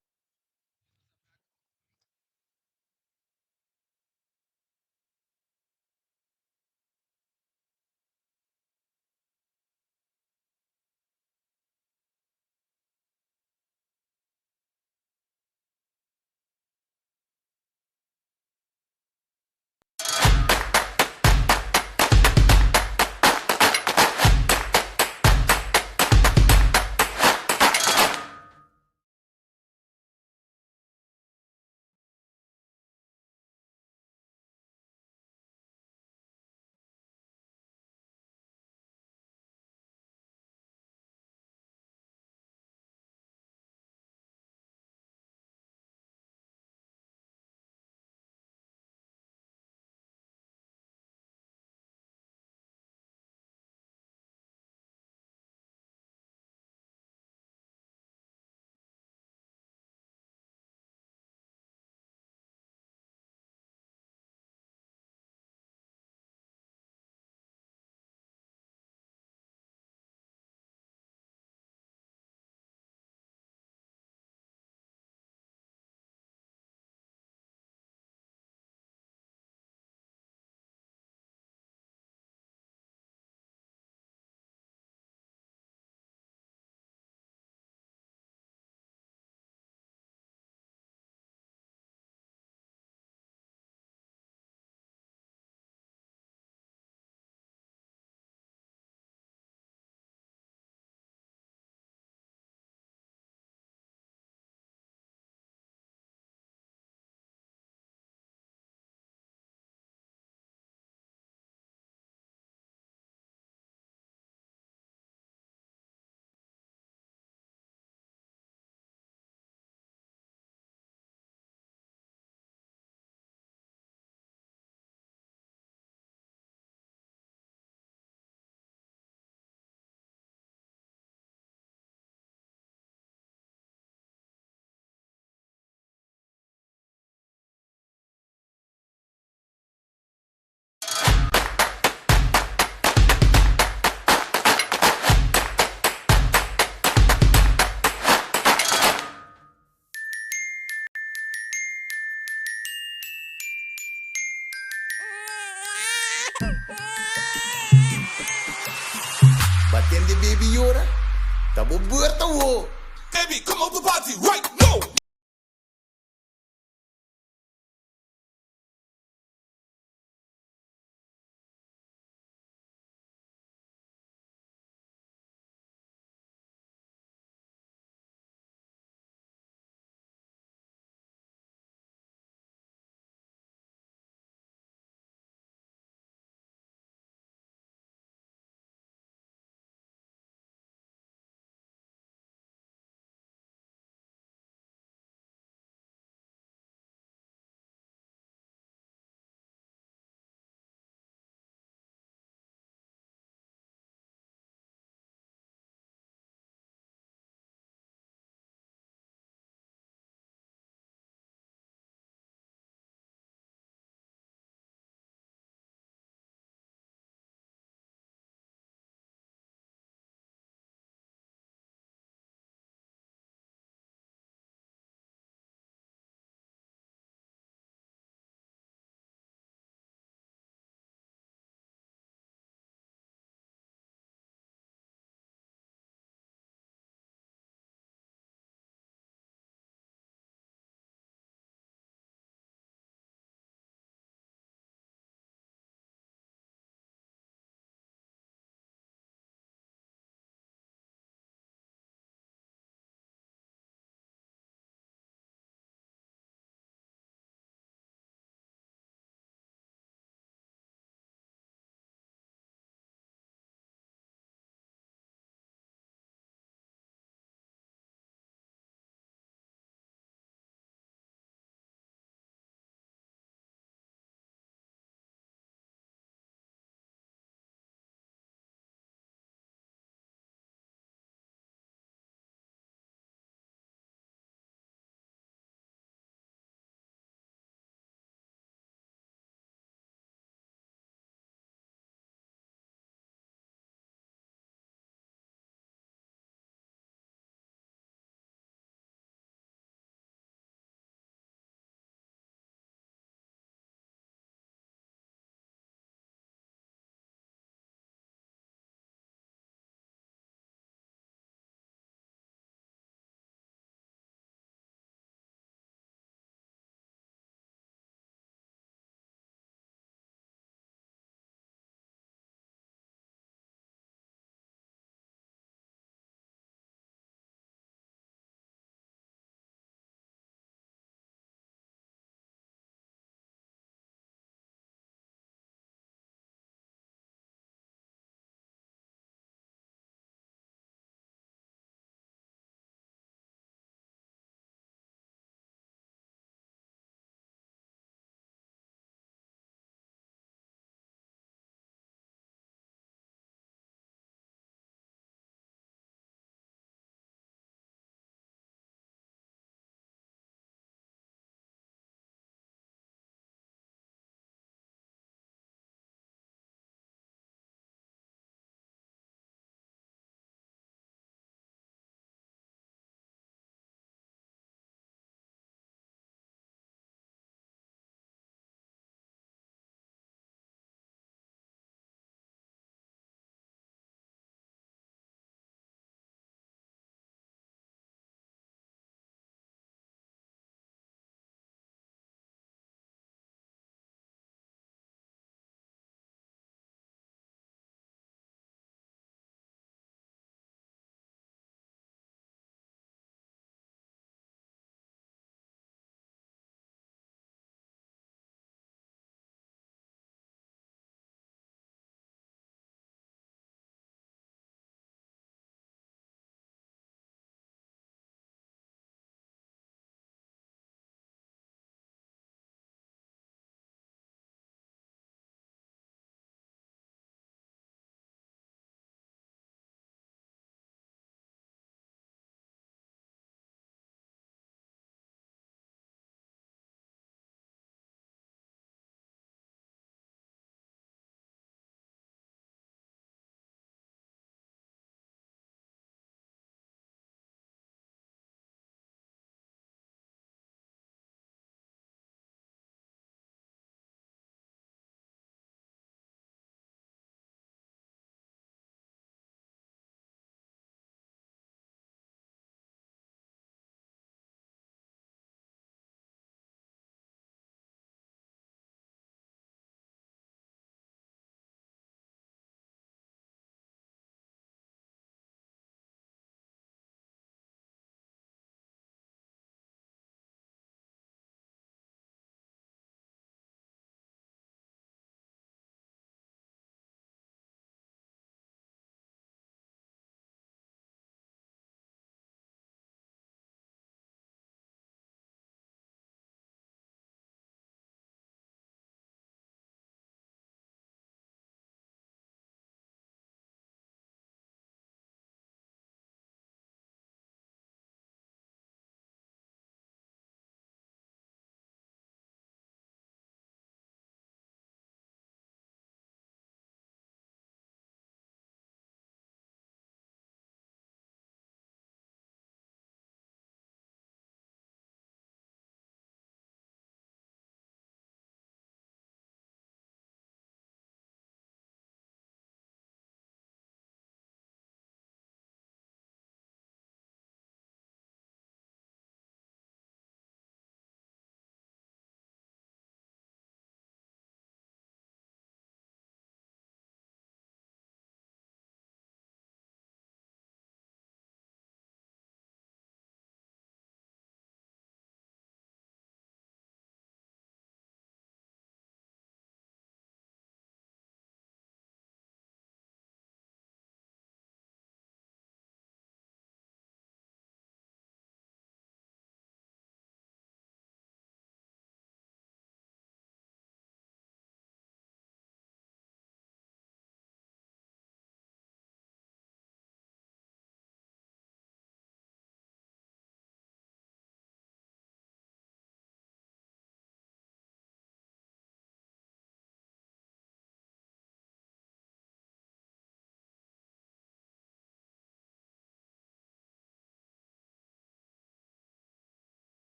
B'a tende baby yora? Ta bo beurt awo! Baby, come on the party right now!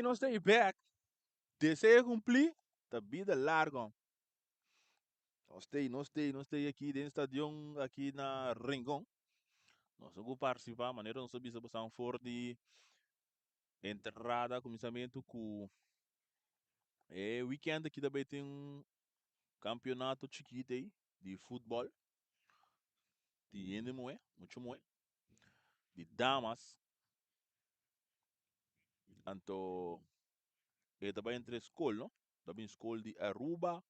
Primi nos ta i bek. Deseo cumplí ta bida largo. Nos ta nos ta nos ta aki den stadion aki na Rincon. Nos a ku participá manera nos a bisa bosan for di entrada kuminsamentu ku e weekend aki ta bai tin un campeonato chikito ei di futbol di hende muhé, mucha muhé, di damas. Anto e ta bai entre skol no, ta bin skol di Aruba,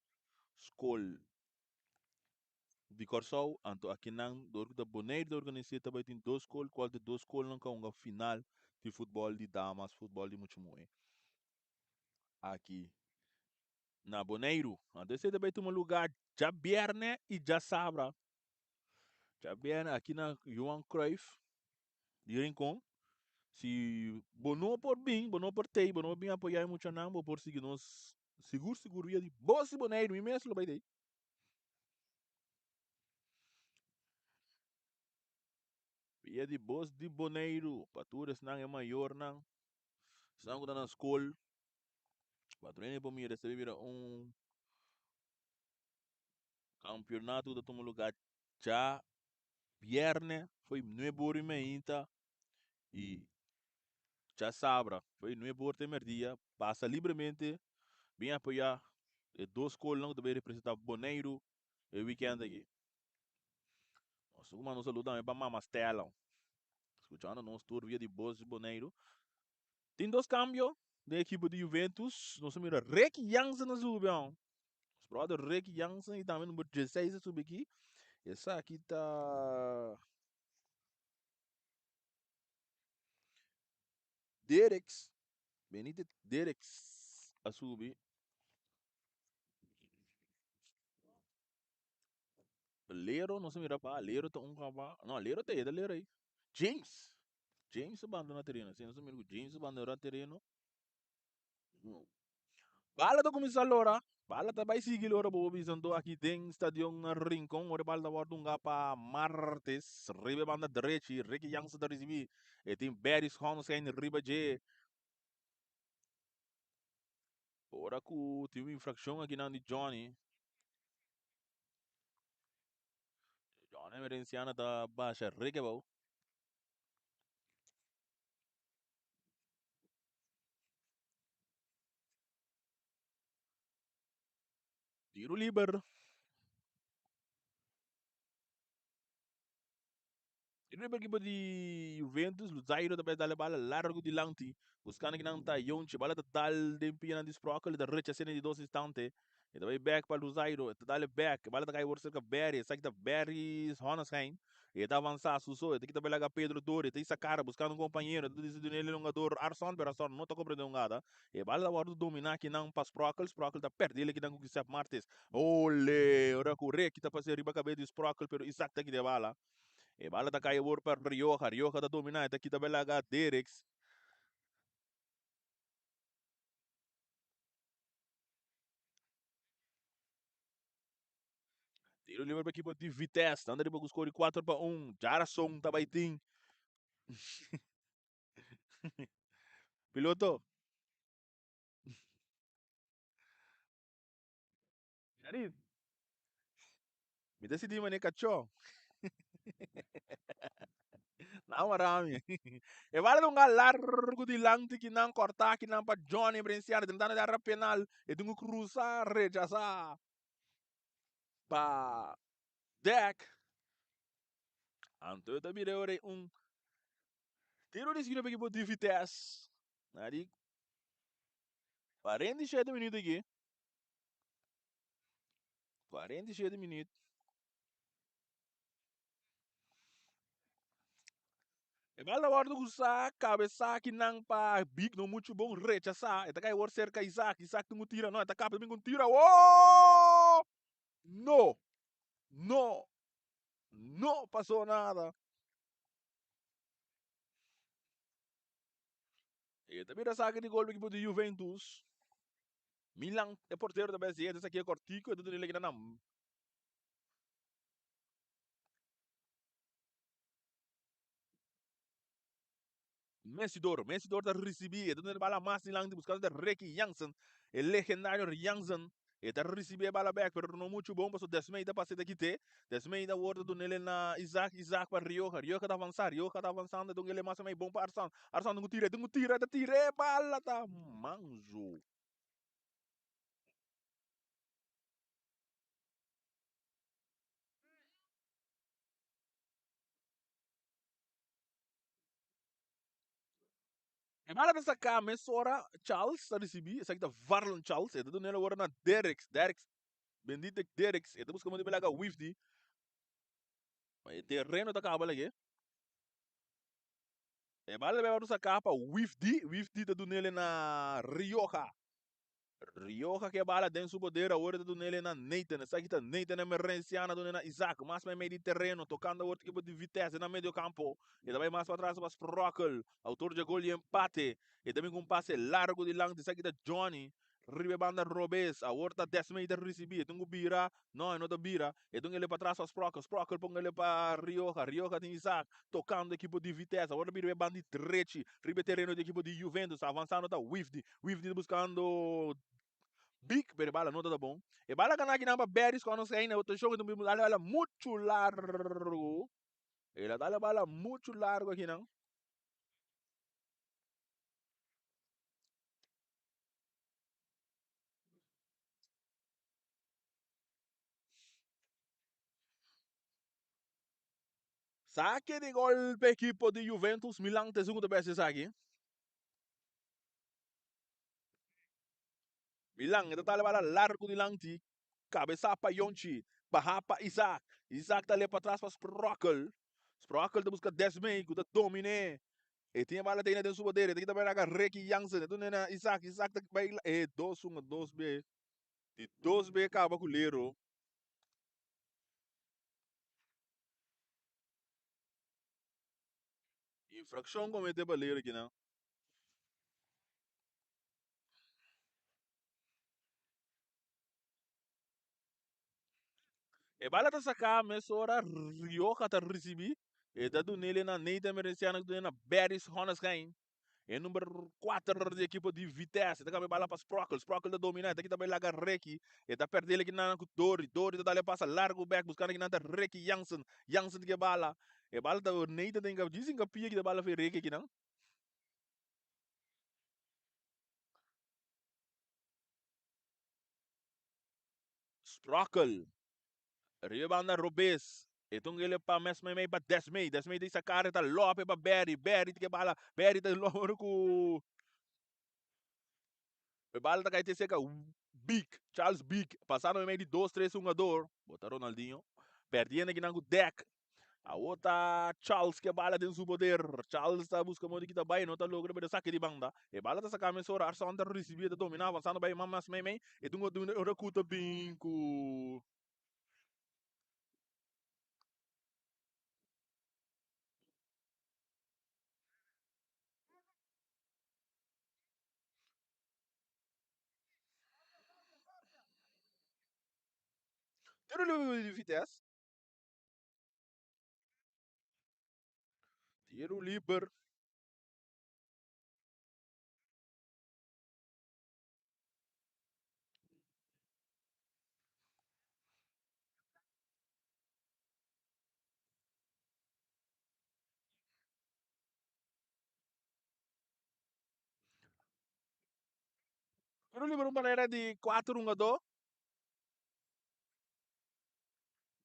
skol di Kòrsou, anto akinan dor ku ta Boneiru ta organis'é ta bai tin dos skol, kual ta e dos skolnan ku a hunga final di futbòl di damas, futbòl di mucha muhé aki na Boneiru. Anto esei ta bai tuma lugá djabièrnè i djasabra. Djabièrnè aki na Johan Cruijff di Rincon. Si bo no por bin, bo no por tei, bo no por bin apoyá e muchanan, bo por sigui nos sigur sigur via di Bos di Boneiru. Mi mes lo bai tei. Via di Bos di Boneiru pa tur esnan e mayornan, esnan ku ta na skol, pa tur hende por mira esei bira un kampionato ku ta tuma lugá dja bièrnè fo'i nuebe ora i meinta i djasabra fo'i nuebe ora te mèrdia. Pasa libremente bin apoyá e dos skolnan ku ta bai representá Boneiru e wikènt aki. Nos ta manda un saludo tambe pa Mama Stella, skuchando nos tur via di Bos di Boneiru. Tin dos kambio den ekipo di Juventus. Nos a mira Rick Jansen a subi aun. Nos brother Rick Jansen i tambe number 16 a subi aki. Esaki ta Dereks. Benítez Dereks a subi. Lero no se mira pa Lero ta un kaba. No, Lero ta e Lero ahí. James. James a bandona tereno. Si no se mira ku James a bandona tereno. Bala ta kuminsá lora. Bala ta bai sigui lora bobo bisa anto aki den stadion Rincon. Ora e bala ta wòrdu hunga pa Martes. Riba e banda drechi Ricky Jansen ta risibí. E tin Barry Schonstein riba dje. Ora ku tin un infrakshon akinan di Johnny. Johnny Emerenciana ta basha Ricky abou. Tiro liber. Tiro liber equipo di Juventus. Luzairo ta dale bala largo dilanti. Buscando kinan ta Yonchi. Bala ta dal den pianan di Sprockel. Ta rechasé den di dos instante. E ta bai bek pa Luzairo. E ta dale bek. Bala ta kai wor serka Berry. Esaki ta Berry Honnesheim. E ta avansa su so. E ta kita bai laga Pedro Dori. E ta hisa kara buskando un kompañero. E ta disi dun'el e hungador Arson. Pero Arson no ta komprende hungada. E bala ta wòrdu dominá kinan pa Sprockel. Sprockel ta pèrdel e kinan ku Giuseppe Martes. Ole! Ora ku Ricky ta pas'é riba kabes di Sprockel pero Isaac ta kita e bala. E bala ta kai awor pa Rioja. Rioja ta dominá. E ta kita bai laga Derricks. Tiro liber pa ekipo di Vitesse. Nan ta riba ku skor di 4-1. Djarason ta bai tin. Piloto. Sharif. Mi ta sinti manera kachó. Nan wara mi. E bala ta un gal largu dilanti kinan kòrtá kinan pa Johnny Brenciano tentando di agarra penal. E tin ku krusa rechasá pa Dek. Anto e ta bira ora un tiro di eskina pa ekipo di Vitesse. Na di 47 minuut aki. 47 minuut. E bal ta wòrdu usá kabesá kinan pa Big no muchu bon rechasá. E ta kai wòrdu serka Isaac. Isaac tin ku tira. No, e ta kap. E ta bin ku un tira. Woo! No! No! No pasó nada. E ta bira saki di gol pa ekipo di Juventus. Milan, e portero ta bai hasi e ta sakia kòrtiku e ta duna e kinan nan. Messidor. Messidor ta risibí, e ta duna e bala mas dilanti buskando ta Ricky Jansen, e legendario Jansen. E ta risibí e bala bèk, pero no muchu bon pasobra Desmey ta pas'é ta kit'é. Desmey ta wòrdu dun'el na Isaac, Isaac pa Rioja, Rioja ta avansá, Rioja ta avansando, e dun'el e mas mei bon pa Arsan, Arsan tin ku tira, e tin ku tira, e ta tira e bala ta manso. E bala ta saká mesora Charles ta risibí, esaki ta Varlon Charles, e ta dun'el awor na Derricks, Derricks, bendito Derricks, e ta buska modo di laga wifdi, ma e tereno ta kaba lag'é. E bala ta bai saká pa wifdi, wifdi ta dun'el na Rioja. Rioja ke bala den su poder awor e ta dun'el na Nathan, esaki ta Nathan Emerenciano a dun'e na Isaac, mas meimei di tereno, tocando awor ekipo di Vitesse na medio campo, e ta bai mas patras pa Sprockel, autor dje gol di empate, e ta bin cu un pase largo dilanti, esaki ta Johnny, riba e banda robes, awor ta Desmey ta ricibi, e tin cu bira, no e no ta bira, e dun ele patras pa Sprockel, Sprockel pon ele pa Rioja, Rioja tin Isaac, tocando ekipo di Vitesse, awor ta bira riba e banda di drechi, riba e tereno di ekipo di Juventus, avansando ta Wifdi, Wifdi ta buscando Big, pero e bala no ta bon. E bala gana akinan pa Berries cuando nos reina rotacion, e ta dale bala mucho largo. El a dale bala mucho largo akinan. Sake di gol pa ekipo di Juventus Milan ta esun ku ta bes esaki. Milan e ta tala bala largu dilanti, kabesá pa Yonchi, baha pa Isaac, Isaac ta lep patras pa Sprockel, Sprockel ta buska Desmey ku ta dominé, e tin e bala ta ina den su poder, e ta kita bai laga Ricky Jansen, e duna na Isaac, Isaac ta bai e dos un dos be, di dos be kaba ku Lero. Infrakshon komete pa Lero kinan. E bala ta saká mesora Rioja ta risibí. E ta dun'el na Nathan Emerenciano ku ta dun'el na Berris Honnesheim. E number 4 di ekipo di Vitesse. E ta kambia bala pa Sprockel. Sprockel ta dominá. E ta kita bai laga Ricky. E ta pèrd'el kinan ku Dori. Dori ta dal e pasa largu bèk buskando kinan ta Ricky Jansen. Jansen ta ke bala. E bala ta Nathan ta hinka djis hinka pia kita bala for Ricky kinan. Sprockel riba e banda robes. E ta un gele pa mes meimei pa Desmey. Desmey ta isa kara e ta lope pa Berry. Berry ta ke bala. Berry ta lope ku e bala ta kai te seka Big. Charles Big. Pasando meimei di dos tres hungador. Bota Ronaldinho. Perdiendo kinan ku Deck. Awor ta Charles ke bala den su poder. Charles ta buska modo di kita bai, no ta logra pero saki di banda. E bala ta saka mesora, Arson ta risibi, e ta domina avansando bai man mas mei mei. E dunga dunga ora ku ta bin ku. Tiro libre di Vitesse. Tiro liber. Tiro liber un barrera di 4 hungador.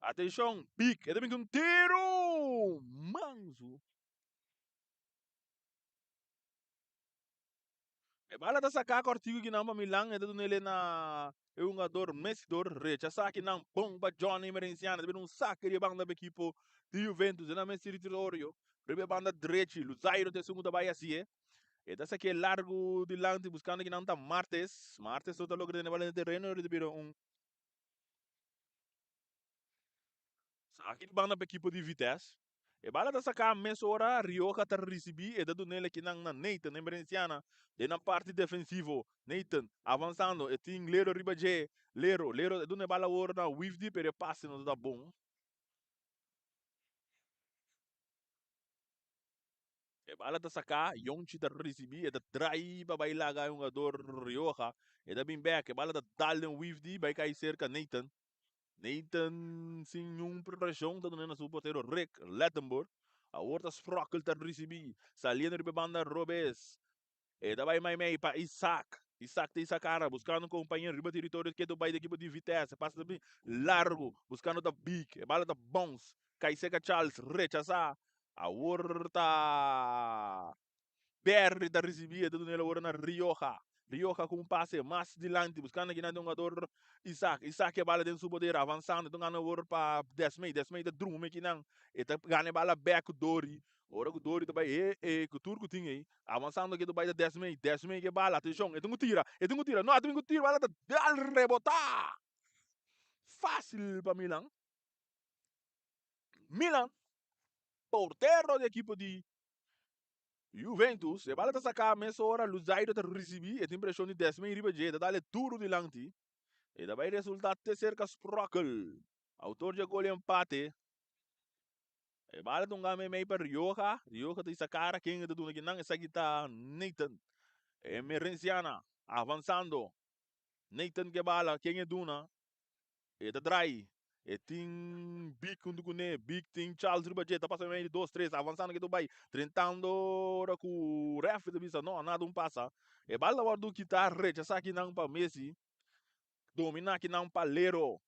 Atenshon, Big, e ta bin ku un tiru mansu. E bala ta saká kòrtiku kinan pa Milan, e ta duna el na e hungador Messidor, rechasá kinan bon pa Johnny Emerenciano, ta bira un sake di e banda pa ekipo di Juventus, e na mes teritorio, riba e banda drechi, Luzairo ta esun ku ta bai hasié, e ta sak'é largu dilanti buskando kinan ta Martes, Martes no ta logra tene bala den tereno, e ta bira un. Saki di banda pa ekipo di Vitesse. E bala ta saká mesora, Rioja ta risibí, e ta dun'el ekinan na Nathan Emerenciana den nan parti defensivo. Nathan avansando, e tin Lero riba dje. Lero, Lero ta duna e bala awor na Wifdi, pero e pase no ta ta bon. E E bala ta saká, Yonchi ta risibí, e ta drai pa bai laga e hungador Rioja. E ta bin bèk, e bala ta dal den wif di bai kai serka Nathan. Nathan sin niun preshon ta duna na su portero Rick Lettenborg. Awor ta Sprockel ta risibí, saliendo riba e banda robes. E ta bai meimei pa Isaac. Isaac ta isa kara buskando un kompañero riba teritorio ketu bai di ekipo di Vitesse. E pasa ta bin largu buskando ta Big. E bala ta bounce kai serka Charles rechasá. Awor ta Berry ta risibí e ta duna el awor na Rioja. Rioja ku un pase mas dilanti buskando kinan den hungador Isaac. Isaac e bala den su poder avansando e ta gana awor pa Desmey. Desmey ta drumi kinan. E ta gana e bala bek ku Dori. Ora ku Dori ta bai e e ku tur ku tin ei, avansando ke ta bai ta Desmey, Desmey ke bala, atenshon, e tin ku tira, e tin ku tira, no a tin ku tira, bala ta dal rebotá! Fásil pa Milan. Milan, portero di ekipo di Juventus, e bala ta saká mesora, Luzairo ta risibí, e tin preshon di Desmey riba dje, e ta dal e duru dilanti, e ta bai resultá te serka Sprockel, autor dje gol empate. E bala ta un gana meimei pa Rioja. Rioja ta isa kara ken e ta duna kinan. Esaki ta Nathan. Emerenciana avansando. Nathan ke bala ken e duna. E ta drai. E tin Big huntu kuné. Big tin Charles riba dje. Ta pasa meimei di dos tres. Avansando ke ta bai. Drentando ora ku ref ta bisa no nada un pasa. E bala ta wòrdu kita rechasá kinan pa Messi. Dominá kinan pa Lero.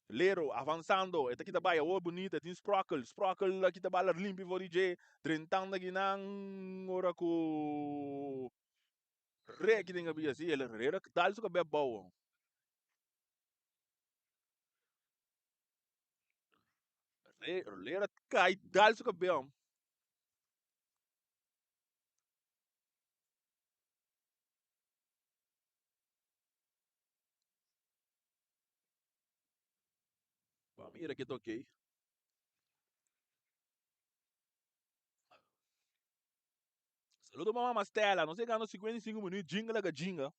Lero avansando, e ta kita bai awor bunita, e tin Sprockel, Sprockel a kita bala limpi for di dje, drentando akinan ora ku Reki den kabia si, el rera dal su kabia abou. Lero a kai dal su kabia. Pa mira ke ta ok. Saludo pa mama Stella. Nos yegando 55 minuut. Jinga laga jinga.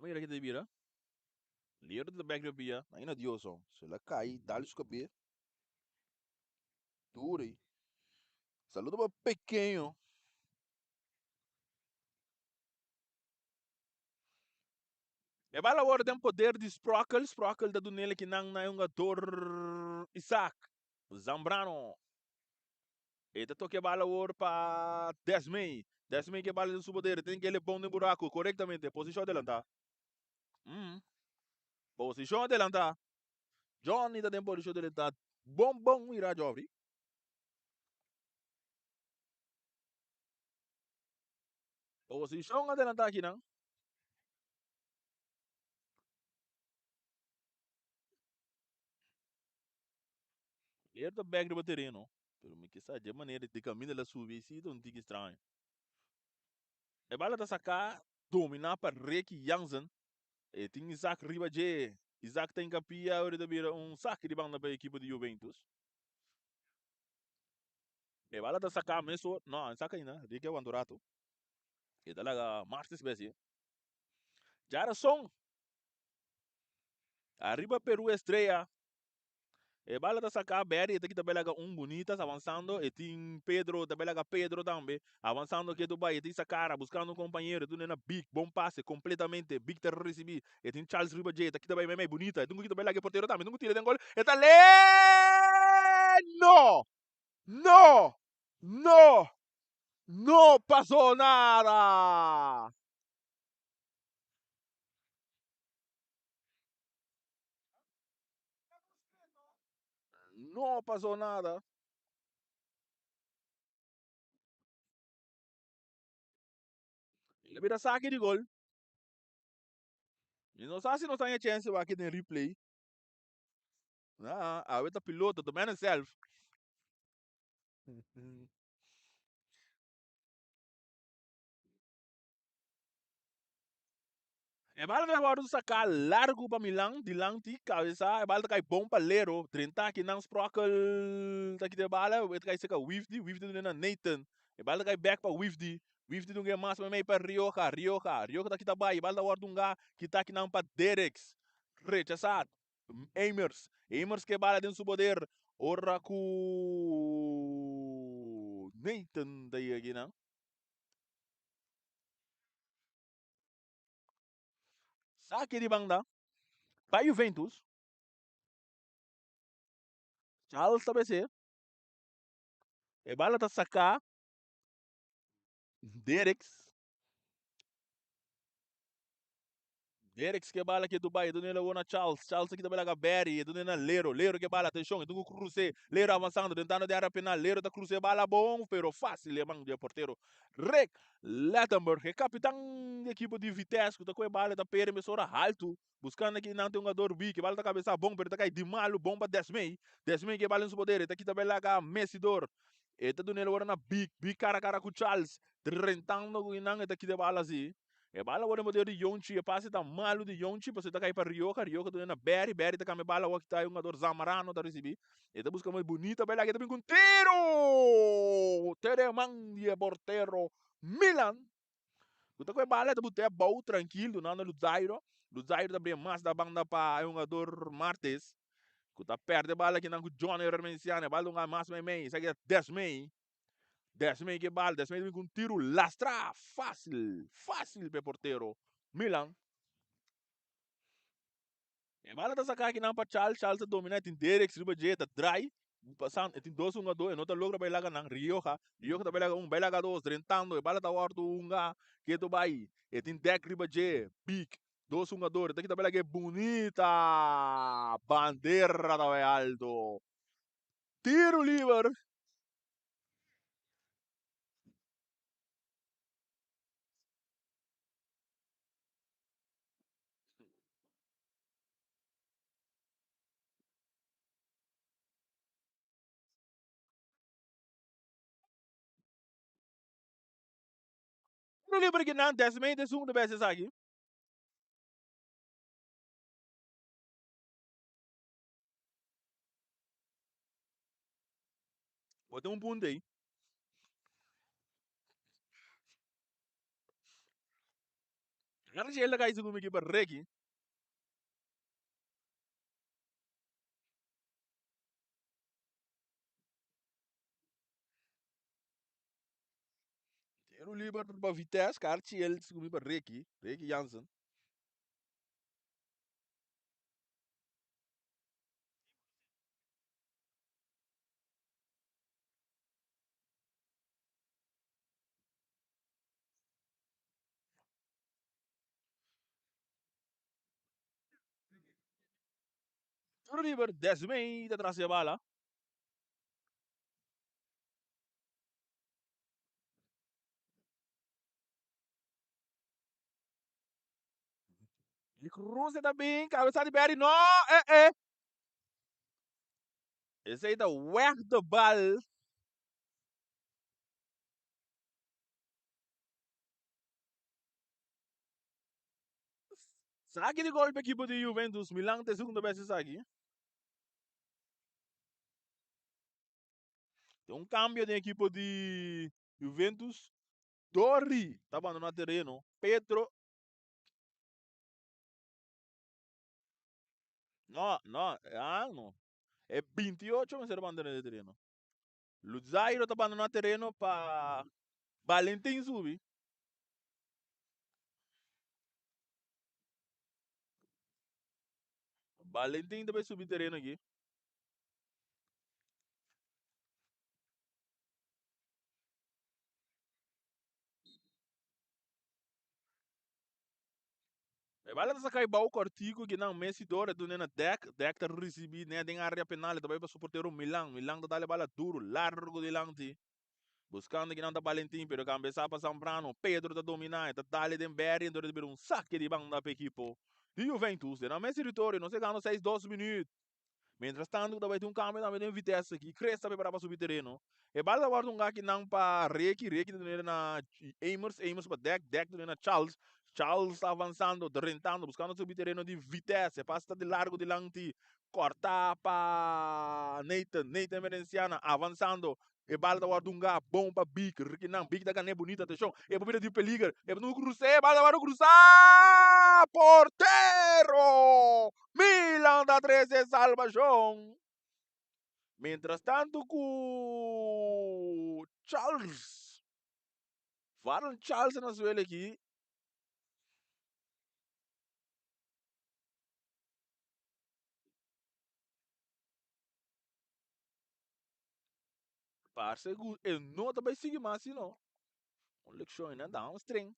Mira ki ta bira. Lero ta bek riba pia. Aina Dios oh. Se la kai dal su kabes. Duro ei. Saludo pa pequeño. E bala awor den poder di Sprockel. Sprockel ta dunele kinan na e hungador Isaac Zambrano. E ta toca e bala awor pa Desmey. Desmey ke bala den su poder. E tin ke le pon den buraco corectamente. Posicion adelanta. Mm. Posicion adelanta. Johnny ta den posicion adelanta. Bon bon mira Joffrey. Posicion adelanta akinan. Leer ta bek riba tereno, pero mi ke sa dje manera di kaminda el a subi ei si ta un tiki straño. E bala ta saká dominá pa Ricky Jansen. E tin Isaac riba dje. Isaac ta inkapia ora e ta bira un saki di banda pa e ekipo di Juventus. E bala ta saká mesora, no, a saka ainda, Ricky a wanta un ratu. E ta laga Martis besi. Djarason Ariba Peru Estrella. E bala ta saca Berry, e ta kita belaga un bonitas avansando, e tin Pedro, ta belaga Pedro tambe, avansando ketu bai, e tin Sacara buscando un compañero, e tin na Big, bon pase completamente, Big ta ricibi, e tin Charles riba dje, e ta kita bai meimei bunita, e tin cu kita belaga e portero tambe, e tin cu tira den gol, e ta le No! No! No! No pasó nada! No pasó nada. El a bira saki di gol. Mi no sa si nos taña chance wak den replay. Ah, awe ta piloto, the man himself. E bala ta wòrdu saká largu pa Milan, dilanti kabesa, e bala ta kai bon pa Lero, drenta akinan Sprockel ta kita e bala, e ta kai serka Wifdi, Wifdi ta duna na Nathan, e bala ta kai bèk pa Wifdi, Wifdi dunga e mas meimei pa Rioja, Rioja, Rioja ta kita bai, e bala ta wòrdu hunga kita akinan pa Derricks, rechasá Emers, Emers ke bala den su poder ora ku Nathan ta yega akinan. Saki di banda pa Juventus. Charles ta bese. E bala ta saka Derricks. Derricks ke bala ke Dubai, e dun'e lago na Charles. Charles ta kita bala ka Barry, e dun'e na Lero. Lero ke bala, atenshon, e dun ku krus'e. Lero avansando, tentando di área penal. Lero ta krus'e bala bon, pero fásil e man di e portero Rick Lettenberg, e kapitan di ekipo di Vitesse ku ta kohe bala ta pere mesora haltu, buskando aki nan tin un hugador wik, e bala ta kabesa bon pero ta kai di malu bon pa Desmey, Desmey ke bala den su poder e ta kita bela ka Messidor, e ta dun'el ora na Big, Big kara kara ku Charles, drentando ku nan e ta kita e bala asi, e bala awor den poder di Yonchi, e pase ta malu di Yonchi pasobra e ta kai pa Rioja, Rioja ta duna na Berry, Berry ta kambia e bala awor kita e hugador Zamorano ta risibi. E ta buska mooi bunita bela ke ta bin ku un tiro! Te den man di e portero Milan. Ku ta ku e bala e ta buta e abou trankil dunando Luzairo. Luzairo ta bria mas da banda pa e hungador Martes. Ku ta perde e bala kinan ku Johnny Hermenciano. E bala ta hunga mas meimei. Esaki ta Desmey. Desmey ke bala. Desmey ta bin ku un tiro lastra. Fácil, fácil pa e portero Milan. E bala ta saka akinan pa Charles, Charles ta domina, e tin Derricks riba dje, e ta draai, pasando, e tin dos hungadó, e no ta logra bai laga nan, Rioja, Rioja ta bai laga un, bai laga dos, drentando, e bala ta wòrdu hunga, ketu bai, e tin Deck riba dje, Big, dos hungador, e ta kita bai laga e bunita, bandera ta bai alto, tiro liber. Tiro liber ki nan Desmay ta esun ta bes esaki. Bo tin un punto ei. Archel ta kai segun mi ki pa Ricky. Tiro liber pa Vitesse, ka Archel segun mi pa Ricky, Ricky Jansen. Tiro liber, Desmay ta tras e bala. E cruce ta bin, cabeza di Barry, no, eh eh. Esey ta weg de bal. Saki di gol pa ekipo di Juventus. Milan ta e segundo bes esaki. Tin un cambio den ekipo di Juventus. Dori ta abandona tereno. Pedro No, no, ah, no. E 28 mester abandona e tereno. Luzairo ta bandona tereno pa Valentin subi. Valentin ta bai subi tereno aki. E bala ta saca e bou cortico ki nan Messi door e dune na Dek. Dek ta ricibi net den area penal e ta bay pa su portero Milan. Milan ta dal e bala duro largo dilanti. Buscando ki nan ta Valentin pero e cambesa pa Zambrano. Pedro ta domina e ta dal den Barry enton e ta bira un saque di banda pa ekipo di Juventus. Den nan mes territorio nos e gana seis dos minuut. Mientras tanto ku ta bai tin un kambio tambe den Vitesse aki. Chris ta prepara pa subi tereno. E bal ta wòrdu hunga akinan pa Ricky, Ricky ta dun'e na Amers, Amers pa Dek, Dek ta dun'e na Charles. Charles ta avansando, drentando, buskando subi tereno di Vitesse. E pase ta di largo dilanti, kòrtá pa Nathan. Nathan Emerenciana avansando. E bala ta wòrdu hungá bon pa Big. Rikinan, Big ta gan'é bunita. Atenshon, e por bira di peliger. E por krus'é, e bala ta wòrdu krusá! Portero! Milan ta trese salbashon. Mientras tanto ku Charles Varlon Charles na suelo aki. Parse ku e no ta bai sigui mas sino. Un lekshon ei nan hamstring.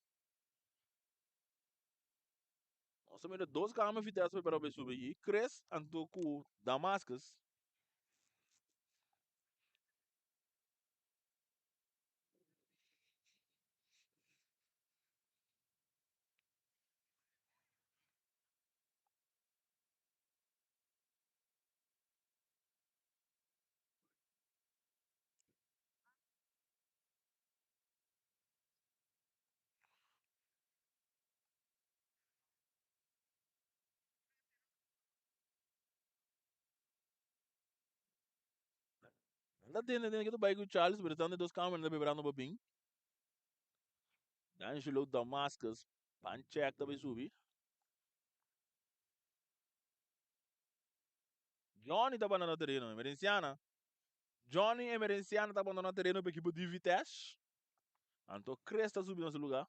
Nos a mira dos kama Vitesse pa bai subi aki. Chris anto ku Damascus. Nan ta tende tende ke ta bai ku Charles, pero esnan den dos kamer nan ta preparando pa bin. D'Angelo Damascus, pan check ta bai subi. Johnny ta bandona tereno, Emerenciana. Johnny Emerenciana ta bandona tereno pa ekipo di Vitesse. Anto Chris ta subi na su lugar.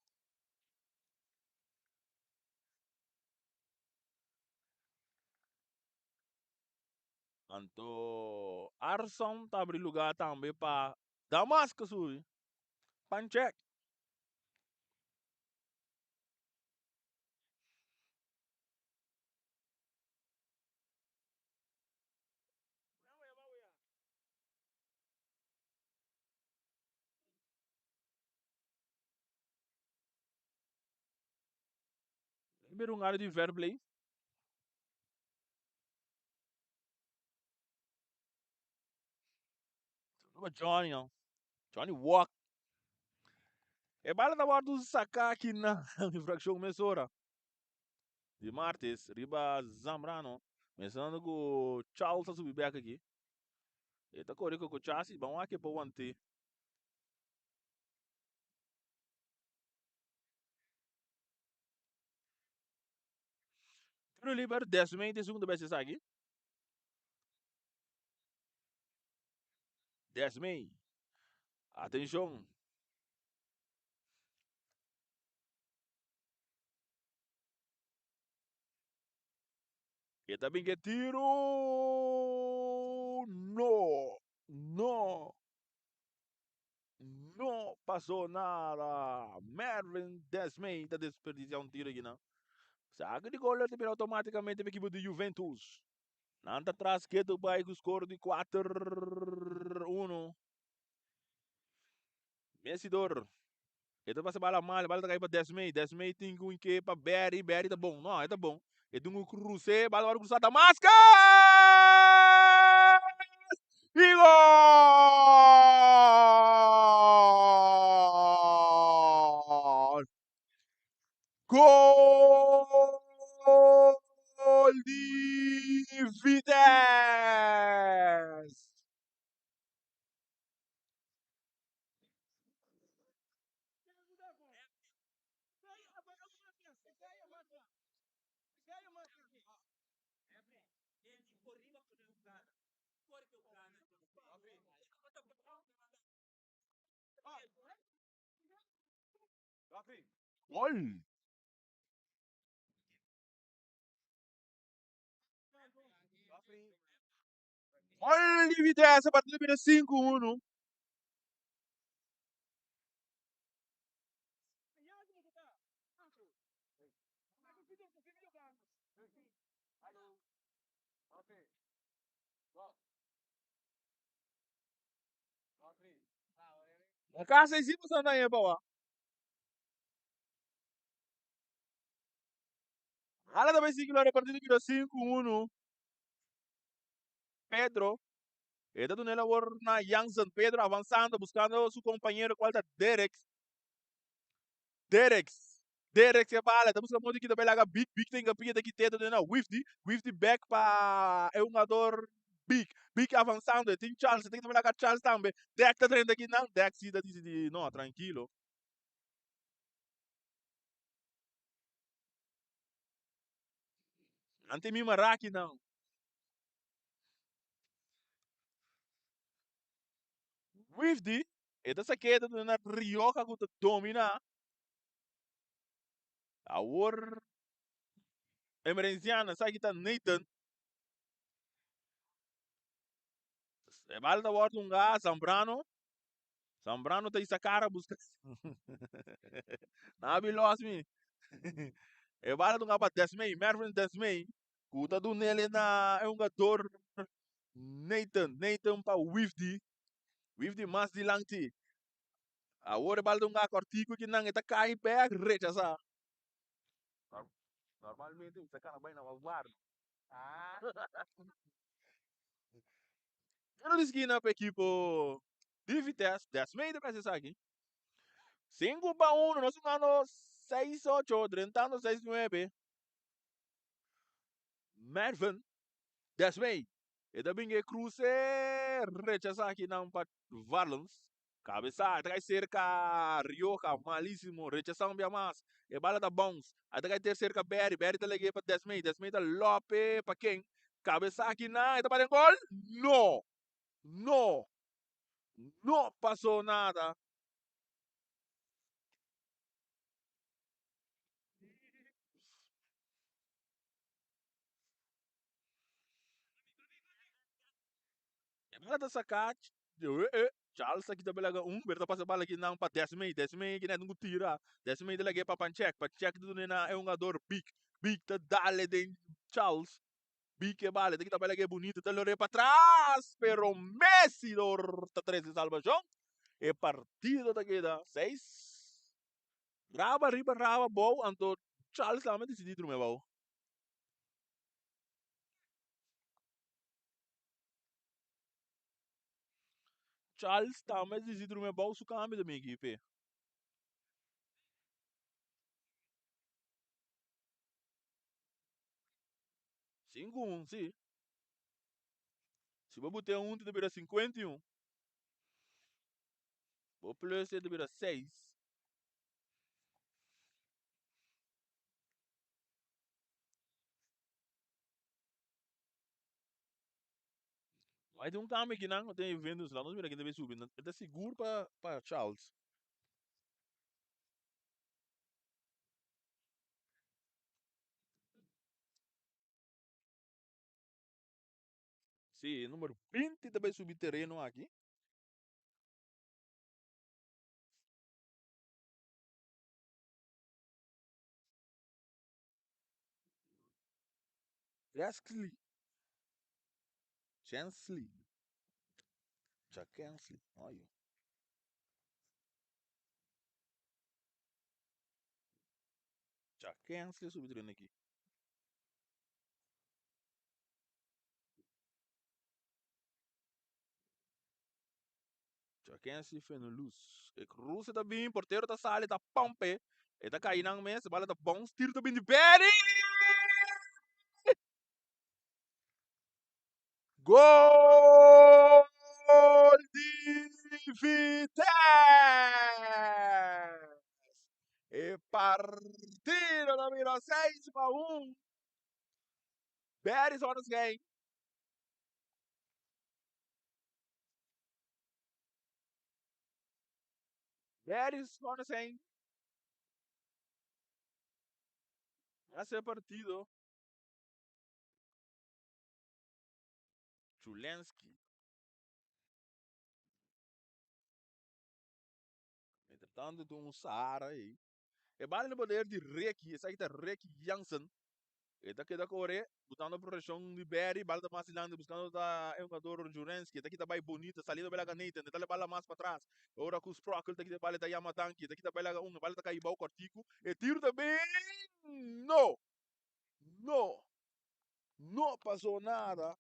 Anto Arson ta abri lugar tambe pa Damasco subi. Panchek. Bira un área di fair play. Riba Johnny no. Johnny walk. E bala ta wòrdu saká aki na infrakshon mesora. Di Martes riba Zambrano. Pensando ku Charles a subi bek aki. E ta kore ku chasi. Ban wak e por want'é. Tiro liber, Desmay ta esun ku ta bes esaki. Desmay. Atenshon. E ta bin ke tiro. No. No. No pasó nada. Mervin Desmay ta desperdiciá un tiro akinan. Saca di gol ta bira automáticamente pa equipo di Juventus. Nan ta tras ketu bai ku score di 4-1. Messidor. E ta pasa bala mal, bala ta kai pa Desmay. Desmay tin ku inke pa Barry. Barry ta bon. No, e ta bon. E tin ku krus'é, bala wòrdu krusá. Damascus! I gol! Gol di Vitesse! Gol! Gol di Vitesse, partido bira 5-1. Na casa isi boso na e bawa. Hala ta bay sigui lo partido bira 5-1. Pedro. E ta duna el awor na Jansen. Pedro avanzando, buscando su compañero cual ta Derek. Derek. Derek se bala, ta busca modo kita bay laga Big, Big ta hinga pia ta kite ta duna Wifty, Wifty back pa e hungador Big, Big avansando e tin Charles, e ta kita bay laga Charles tambe, Dek ta drenta kinan, Dek si ta dicidi no trankilo. Nan tin mi maraki nan. Wifty e ta sak'é ta duna Rioja ku ta dominá. Awor Emerenciana sa ki ta Nathan. E bal ta wòrdu hungá Zambrano. Zambrano ta hisa kara buska. Nan a bin lòs mi. E bal ta hungá pa Desmey, Mervin Desmey ku ta dun'el na e hungador Nathan. Nathan pa Wifdy. Wifdy mas dilanti. Awor e bal ta hunga kòrtiku ki nan e ta kai bèk rechasá. Normalmente mi ta kana bai na mas barrio. Tiro di skina pa ekipo di Vitesse. Desmey ta mester esaki. 5-1, nos hungando 6-8, drentando 6-9. Mervin Desmey. E ta bin e kruse rechasá akinan pa Varlens. Kabesa, e ta kai serka Rioja, malisimo, rechasá un bia mas. E bala ta bounce. A ta kai ter serka Berry, Berry ta lege pa Desmey, Desmey ta lope pa ken? Kabesa akinan, e ta bati gol? No! No! No pasó nada. E bala ta saká, Charles ta kita belaga un, pero ta pasa bala kinan pa Desmey, Desmey kinan tin ku tira, Desmey ta lag'é pa Panchek, Panchek ta dun'é na e hungador Big, Big ta dal e den Charles, Big e bala, ta kita bala lag'é bunito, ta lor'é patras, pero Messi dor ta trese salbashon, e partido ta keda seis, raba riba raba abou, anto Charles tambe a disidí drumi abou. Charles tambe a disidí drumi abou su kambio ta bin aki p'e. 5-1, si. Si bo bute huntu ta bira 51. Bo plus e ta bira 6. Bai tin un cambio aki nan, tin Juventus la, nos mira ken ta bay subi, e ta sigur pa pa Charles. Si, numero 20 ta bay subi tereno aki. Leslie. Chansley. Chakensley. Oye. Chakensley subi tereno aki. Chakensley Fenolus. E cruce ta bin, portero ta sali, ta pampe. E ta kai nan mes, bala ta bounce, tiro ta bin di Perry! Gol di Vitesse! E partido ta bira 6-1. Berry Zonneschijn. Berry Zonneschijn. Hace partido. Julensky. Mientras tanto tin un Sahara ei. E bala na poder di Ricky, esaki ta Ricky Jansen. E ta keda kore, butando preshon di Berry, bala ta mas dilanti buskando ta e hungador Jurensky. E ta kita bai bonita, saliendo bai laga Nathan, e ta le bala mas patras. Ora ku Sprokel ta kita e bala e ta yama danki, e ta kita bai laga un, e bala ta kai bou kòrtiku, e tiro ta bin! No! No! No pasó nada,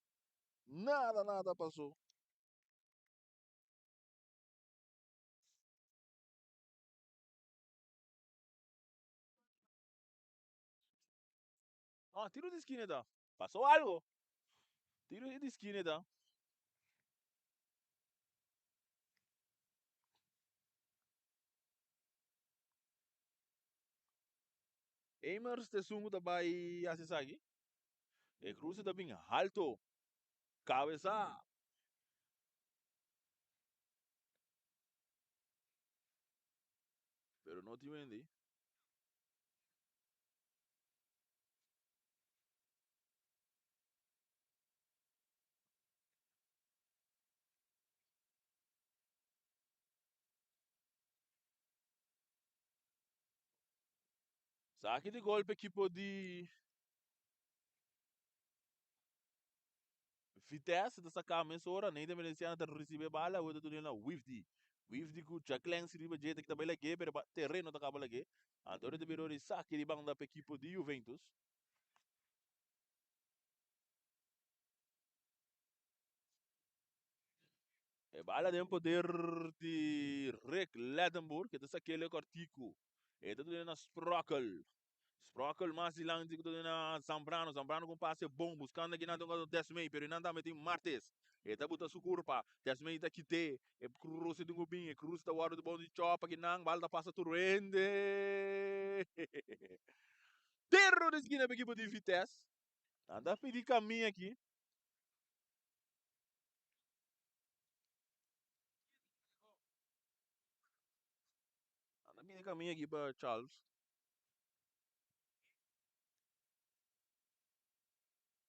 nada nada pasó. No, tiro di skina ta. Pasó algo. Tiro di skina ta. Emers ta esun ku ta bai hasi esaki. E kruse ta bin halto. Kabesa. Pero no tin wende. Saki di golpe ekipo di Vitesse ta saka mesora. Nathan Valenciano ta risibi e bala. Awor ta duna na Wifdi. Wifdi ku Jaclens riba dje ta kita bai lag'é pero pa tereno ta kaba lag'é. Antonio ta bira ora e saki di banda pa ekipo di Juventus. E bala den poder di Rick Lettenboer ke ta sak'el e kòrtiku. E ta duna na Sprockel. Sprockel mas dilanti ku ta duna na Zambrano. Zambrano ku un pase bon buskando akinan ta un Desmey pero einan tambe tin Martes. E ta buta su kurpa. Desmey ta kit'é. E kruse tin ku bin. E kruse ta wòrdu bon di chòp akinan. Bala ta pasa tur hende. Tero di skina pa ekipo di Vitesse. Nan ta pidi kamin aki. Nan ta pidi kamin aki pa Charles.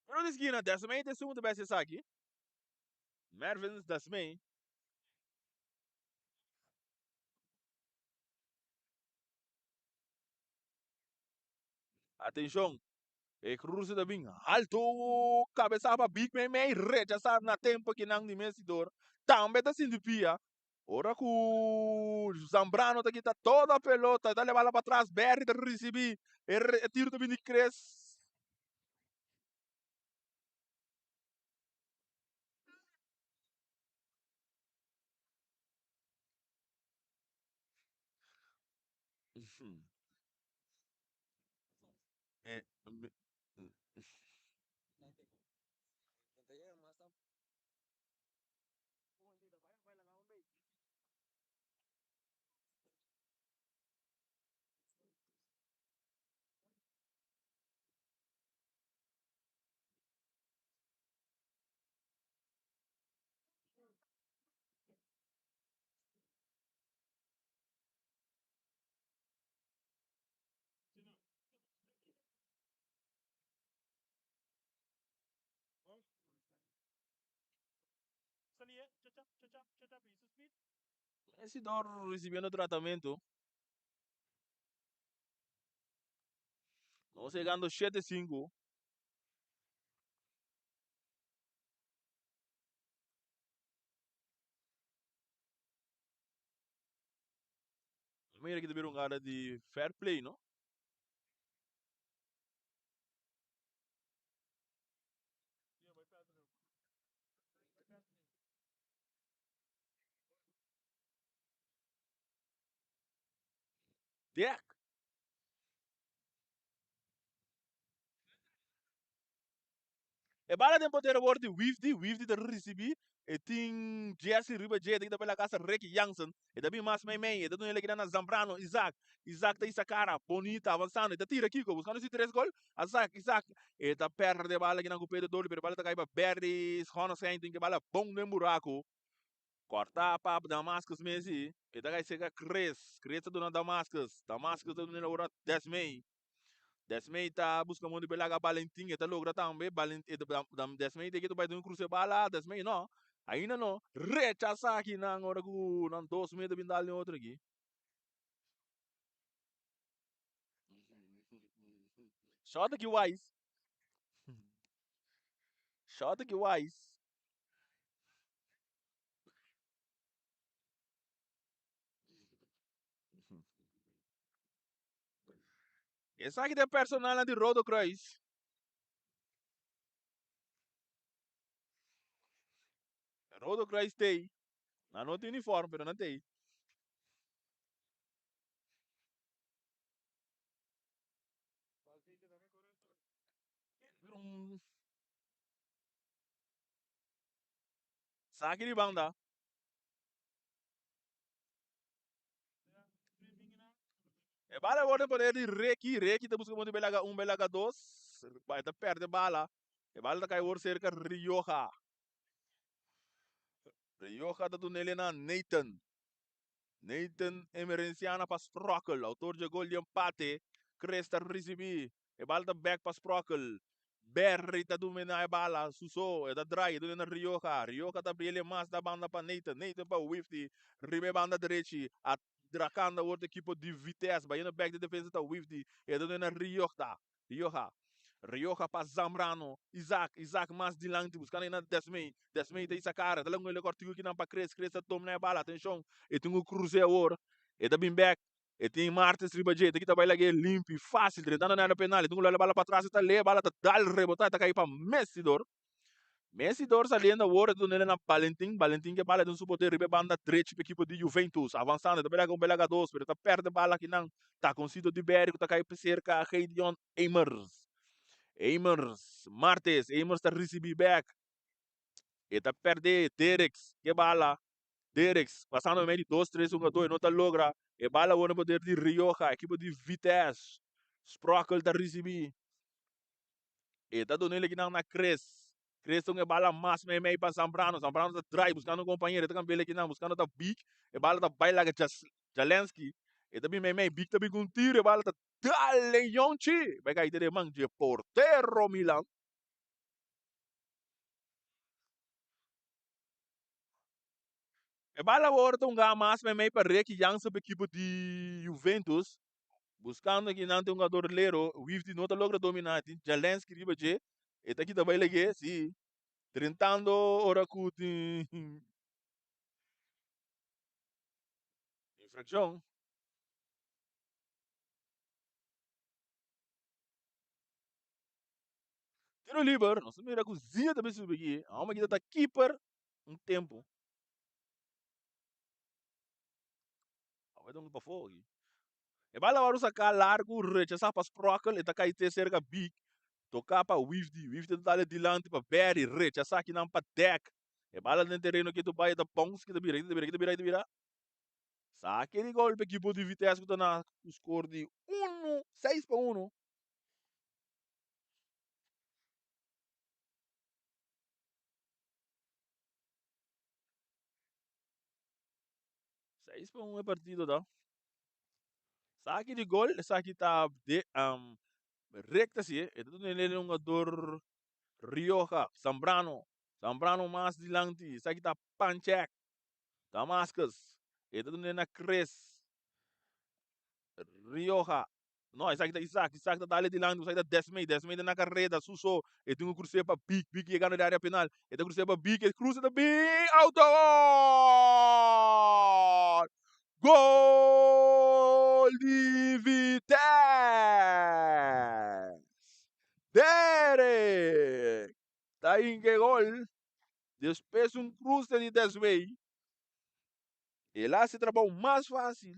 Tero di skina, Desmey ta esun ku ta besti esaki. Mervins Desmey. Atenshon, e cruce ta bin halto, cabeza pa Big Meimei, rechasa na tempo kinan di Messidor, tambe ta sinti pia, ora cu Zambrano ta kita toda pelota, ta lebala pa tras, Berry ta ricibi, e tiro ta bin di Chris. Mesidor recibiendo tratamiento. Nos llegando 7-5. Mira ki ta bira un gara di fair play, no? Dek. E bala den portero word di Wifdi, Wifdi ta ricibi, e tin Jesse riba dje, ta kita pela casa Ricky Jansen, e ta bin mas meimei, e ta duna el na Zambrano, Isaac, Isaac ta isa cara, bonita, avanzando, e ta tira Kiko, buscando si tres gol, Isaac, Isaac, e ta perde e bala kinan cu Pedro Doli, pero e bala ta cay pa Berry Schoonestein, tin ke bala bon den buraco, corta pa Damascus mesi, e ta cay cerca Chris, Chris ta duna Damascus, Damascus ta duna el ora Desmey. Desmey ta buska mondi pa e laga Balentin, e ta logra tambe, Desmey ta ke ta bai den kruse bala, Desmey no, ainda no, rechasa akinan ora ku nan dos meter bin dal den otro aki. Shot aki wise. Shot aki wise. Esaki ta e personalnan di Rode Kruis. Rode Kruis t'ei. Nan no tin uniform, pero nan t'ei. un Saki di banda. E bala worde poder di Ricky. Ricky ta busca monte belaga un, belaga dos. Bai ta perde bala. E bala ta kai word cerca Rioja. Rioja ta dunele na Nathan. Nathan Emerenciana pa Sprockel, autor dje gol di empate. Chris ta ricibi. E bala ta bek pa Sprockel. Berry ta domina e bala su so. E ta draai, e duna na Rioja. Rioja ta briele mas na banda pa Nathan. Nathan pa Wifty riba e banda drechi. Atracando awor ta ekipo di Vitesse. Bayendo bek den defensa ta Wifty. E ta duna na Rioja. Rioja. Rioja pa Zambrano. Isaac. Isaac mas dilanti buscando e na Desmey. Desmey ta isa cara. Ta laga un cortico kinan pa Chris. Chris ta domina e bala. Atencion. E tin cu cruze awor. E ta bin bek. E tin Martins riba dje, ta kita bai lag'é limpi, fásil, drentando na área penal, e tin ku lòi bala patras, e ta lé, bala ta dal rebotá, e ta kai pa Messidor. Messidor saliendo awor, e ta dun'é na Valentin, Valentin ke bala den su poder riba e banda drechi pa ekipo di Juventus, avansando, e ta belaga un belaga dos, pero e ta pèrdè bala akinan, takoncito di Berry ku ta kai serka Gedion Emers. Emers, Martes, Emers ta risibí bèk, e ta pèrdè, Derricks ke bala, Derricks, pasando mei di dos tres hungadó e no ta logra. E bala awor na poder di Rioja, ekipo di Vitesse. Sprockel ta risibí. E ta duna el ekinan na Chris. Chris ta un e bala mas mei mei pa Zambrano. Zambrano ta drai buskando un kompañero. E ta kambia el ekinan buskando ta Big. E bala ta bai laga Jalensky. E ta bin mei mei. Big ta bin ku un tiro. E bala ta dal den Yonchi. Bai kai den man dje portero Milan. E bala awor ta un gana mas meimei pa Ricky Jansen pa ekipo di Juventus. Buscando aki nan tin un jugador lero. Wifty no ta logra domina. Tin Jalensky riba dje. E ta kita bai lege, si. Drentando ora cu tin infraccion. Tiro liber, nos ta mira cu Zinho ta bin subi aki. A homber aki ta keeper un tempo. Awor ta un pafó aki. E bala wòrdu saká largu, rechasá pa Sprockel, e ta kai te serka Big, toká pa Wifty, Wifty ta dale dilanti pa Berry, rechasá kinan pa Dek. E bala den tereno ketu bai, e ta bounce, kita bira, kita bira, kita bira, kita bira. Sake di gol pa ekipo di Vitesse ku ta na ku skor di unu, 6-1. 6-1 e partido ta. Saki di gol, esaki ta de recta si, e ta duna el hungador Rioja, Zambrano. Zambrano mas dilanti, esaki ta Panchek. Damascus, e ta duna na Chris. Rioja. No, esaki ta Isaac. Isaac ta dale dilanti, esaki ta Desmey. Desmey ta na carreda, Suso. E tin un cruce pa Big. Big yegando den area penal. E ta cruce pa Big. E cruce ta Big. Autogol! Gol di Vitesse! Derek ta hinca e gol. Despues un cruce di Desmey. El a haci trabou mas facil.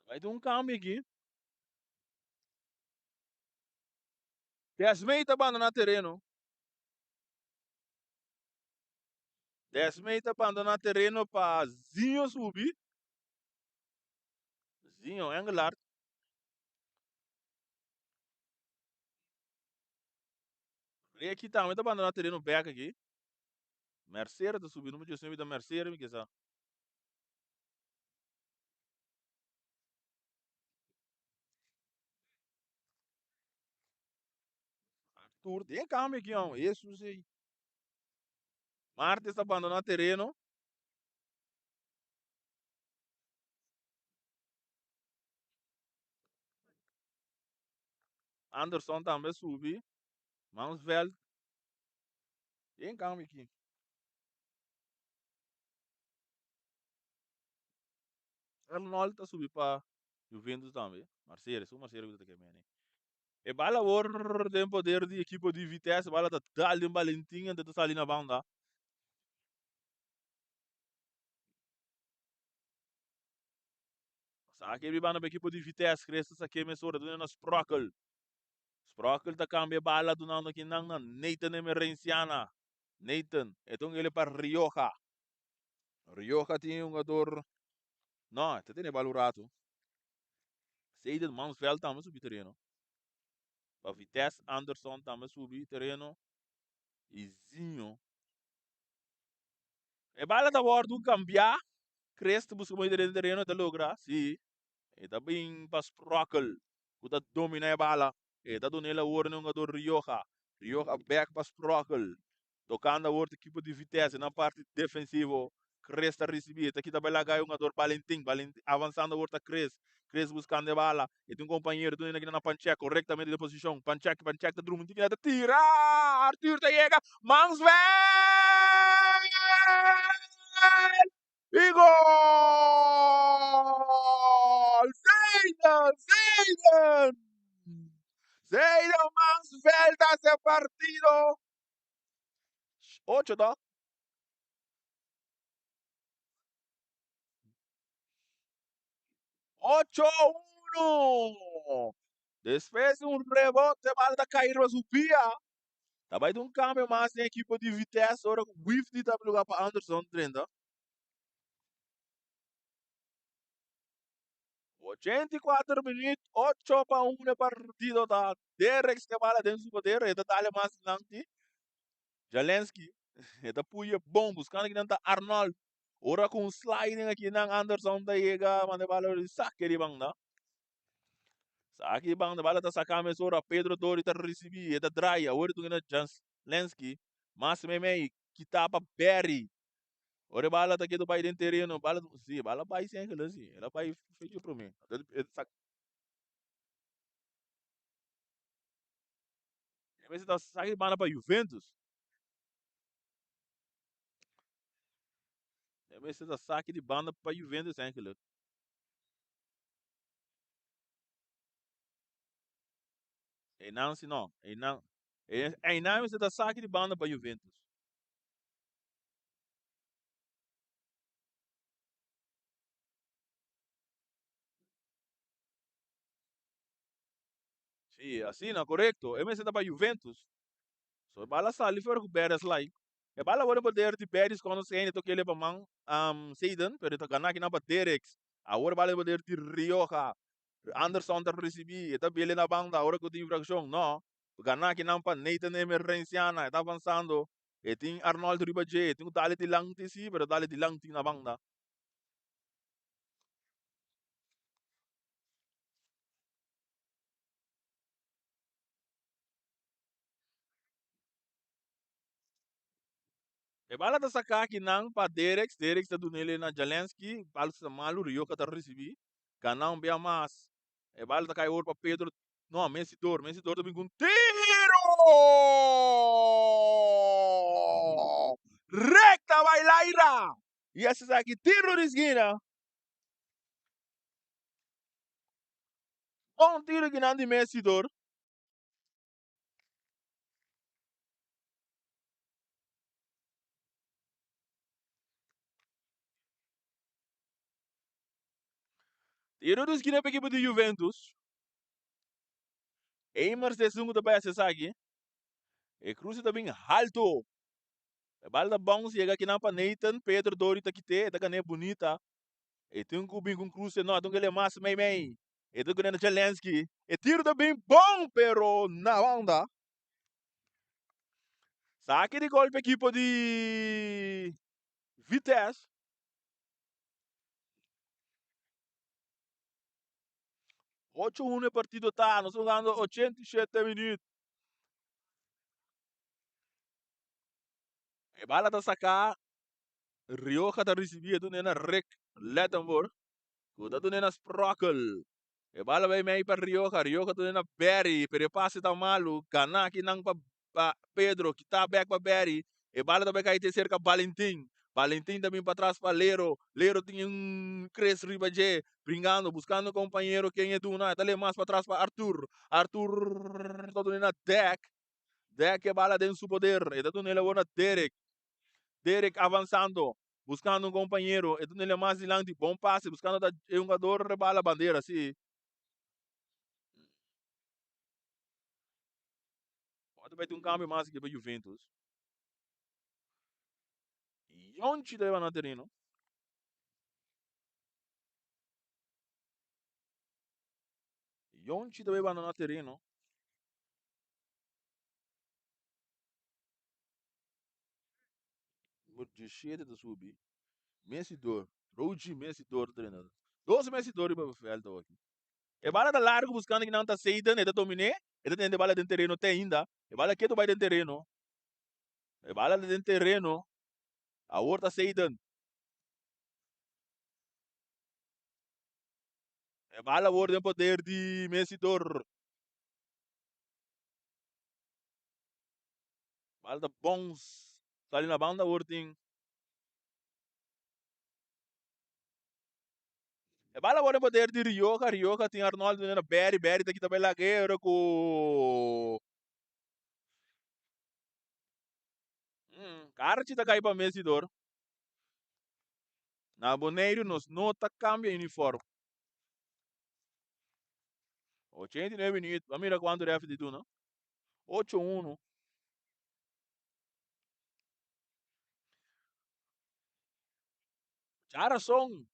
Bai tin un cambio aki. Desmey ta bandona tereno. Desmey ta bandona tereno pa Zinho subi. Zinho Engelhardt. Ricky tambe ta bandona tereno bek aki. Mercera ta subi. Numero 19 ta Mercera mi kesa. Arthur den cambio aki hombre. Jesus ey. Martes ta bandona tereno. Anderson tambe subi. Mansveld. Den cambio aki. Arnold ta subi pa Juventus tambe. Marcelo, su Marcelo ku ta ke mene. E bala awor den poder di ekipo di Vitesse. Bala ta dal den Valentin anto ta sali na banda. Sa ke banda pa ekipo di Vitesse. Chris ta sake mesora duna na Sprockel. Sprockel ta cambia bala dunando kinan na Nathan Emerenciana. Nathan, e ta un ele pa Rioja. Rioja tin un jugador. No, e ta tene bala un rato. Seiden Mansveld tambe subi tereno. Pa Vitesse, Anderson tambe subi tereno. Y Zinho. E bala ta wordo cambia. Chris ta busca mooi den tereno, ta logra. Si. E ta bin pa Sprockel, cu ta domina e bala. E ta duna el awor na e hungador Rioja. Rioja bek pa Sprockel. Tocando awor ta ekipo di Vitesse na parti defensivo. Chris ta ricibi. E ta kita bai laga e hungador Valentin. Valentin avanzando awor ta Chris. Chris buscando e bala. E tin un compañero duna aki na Panchek correctamente den posicion. Panchek, Panchek ta drumi. Tin ta tira! Arthur ta yega. Mansveld! Y gol! Zayden! Zayden! Zayden Mansveld ta hace partido. Ocho to. 8-1. Despues di un rebote, bala ta kai riba su pia. Ta bai un cambio mas den equipo di Vitesse ora cu Wifty ta lugar pa Anderson 30. 84 minuut, 8 pa 1 e partido ta Derek ke bala den su poder, e ta dale mas dilanti. Jalensky, e ta puye bon, buscando kinan ta Arnold. Ora cu un sliding aki nan Anderson ta yega, manda e bala saque di banda. Saki banda, bala ta saca mesora, Pedro Dori ta ricibi, e ta draai, awor e tungina Jalensky, mas meimei, kita pa Berry. Ora e bala ta kedo bai den tereno, bala, si, bala bai si eigenlijk, si, el a bai fecho prome. E mester ta saki banda pa Juventus. E mester ta saki di banda pa Juventus eigenlijk. Einan si no, einan, einan mester ta saki di banda pa Juventus. Sí, asina, korekto. E mester ta pa Juventus. So e bala sali for ku Beres lai. E bala worde poder di Beres kono Seine toke ele pa man um, Seiden, pero e ta gana kinan pa Dereks. Awor e bala poder di Rioja. Anderson ta risibi, e ta bele na banda, ora ku tin infrakshon. No. Gana kinan pa Nathan Emerenciana, e ta avansando. E tin Arnold riba dje, e tin ku dale dilanti si, pero dale dilanti na banda. E bala ta saka akinan pa Dereks, Dereks ta dun'el na Jalensky, bala ta malu, Rioja ta risibi, gana un bia mas. E bala ta kai awor pa Pedro, no, Messidor, Messidor ta bin ku un tiro! Rekta bai laira! I esaki tiro di skina. Bon tiro kinan di Messidor. Tiro di skina pa ekipo di Juventus. Eimers ta esun ku ta bai hasi esaki. E kruse ta bin halto. E bal ta bounce yega kinan pa Nathan. Pedro Dori ta kite. E ta gan'é bunita. E tin ku bin ku un kruse. No, e tin ku ele mas mei mei. E ta gana Zelensky. E tiro ta bin bon, pero na banda. Saki di gol pa ekipo di Vitesse. 8-1 e partido ta. Nos jugando 87 minuut. E bala ta saca. Rioja ta ricibi e duna na Rick Lettenborg. Ku ta dun'é na Sprockel. E bala bai mei pa Rioja. Rioja ta dun'é na Berry, pero e pase ta malu. Gana kinan pa pa Pedro, kita bek pa Berry. E bala ta bai kai te serka Valentin. Valentin ta bin patras pa Lero. Lero tin un Chris riba dje, bringando, buscando compañero ken e duna. E ta le mas patras pa Arthur. Arthur ta duna na Dek. Dek e bala den su poder. E ta duna el awor na Derek. Derek avansando, buscando un compañero. E ta duna el mas dilanti. Bon pase, buscando ta e hungador bala bandera, si. Ota bai tin un cambio mas aki pa Juventus. Yonchi ta riba na tereno. Yonchi ta bai na tereno. Número 17 ta subi. Messi dor. Roji Messi dor trena. Dos Messi dor riba veld aki. E bala ta largu buskando kinan ta Satan, e ta dominé, e ta tene e bala den tereno te ainda. E bala ketu bai den tereno. E bala ta den tereno. Awor ta Satan. E bala awor den poder di Messi dor. Bala ta bounce. Sali na banda awor tin. E bala awor den poder di Rioja. Rioja tin Arnoldo na Berry. Berry ta kita bay laguero ku Karchi ta kai pa Messi dor. Na Boneiru nos no ta kambia uniform. 89 minuut. Ban mira kuantu ref di duna. 8-1. Djarason,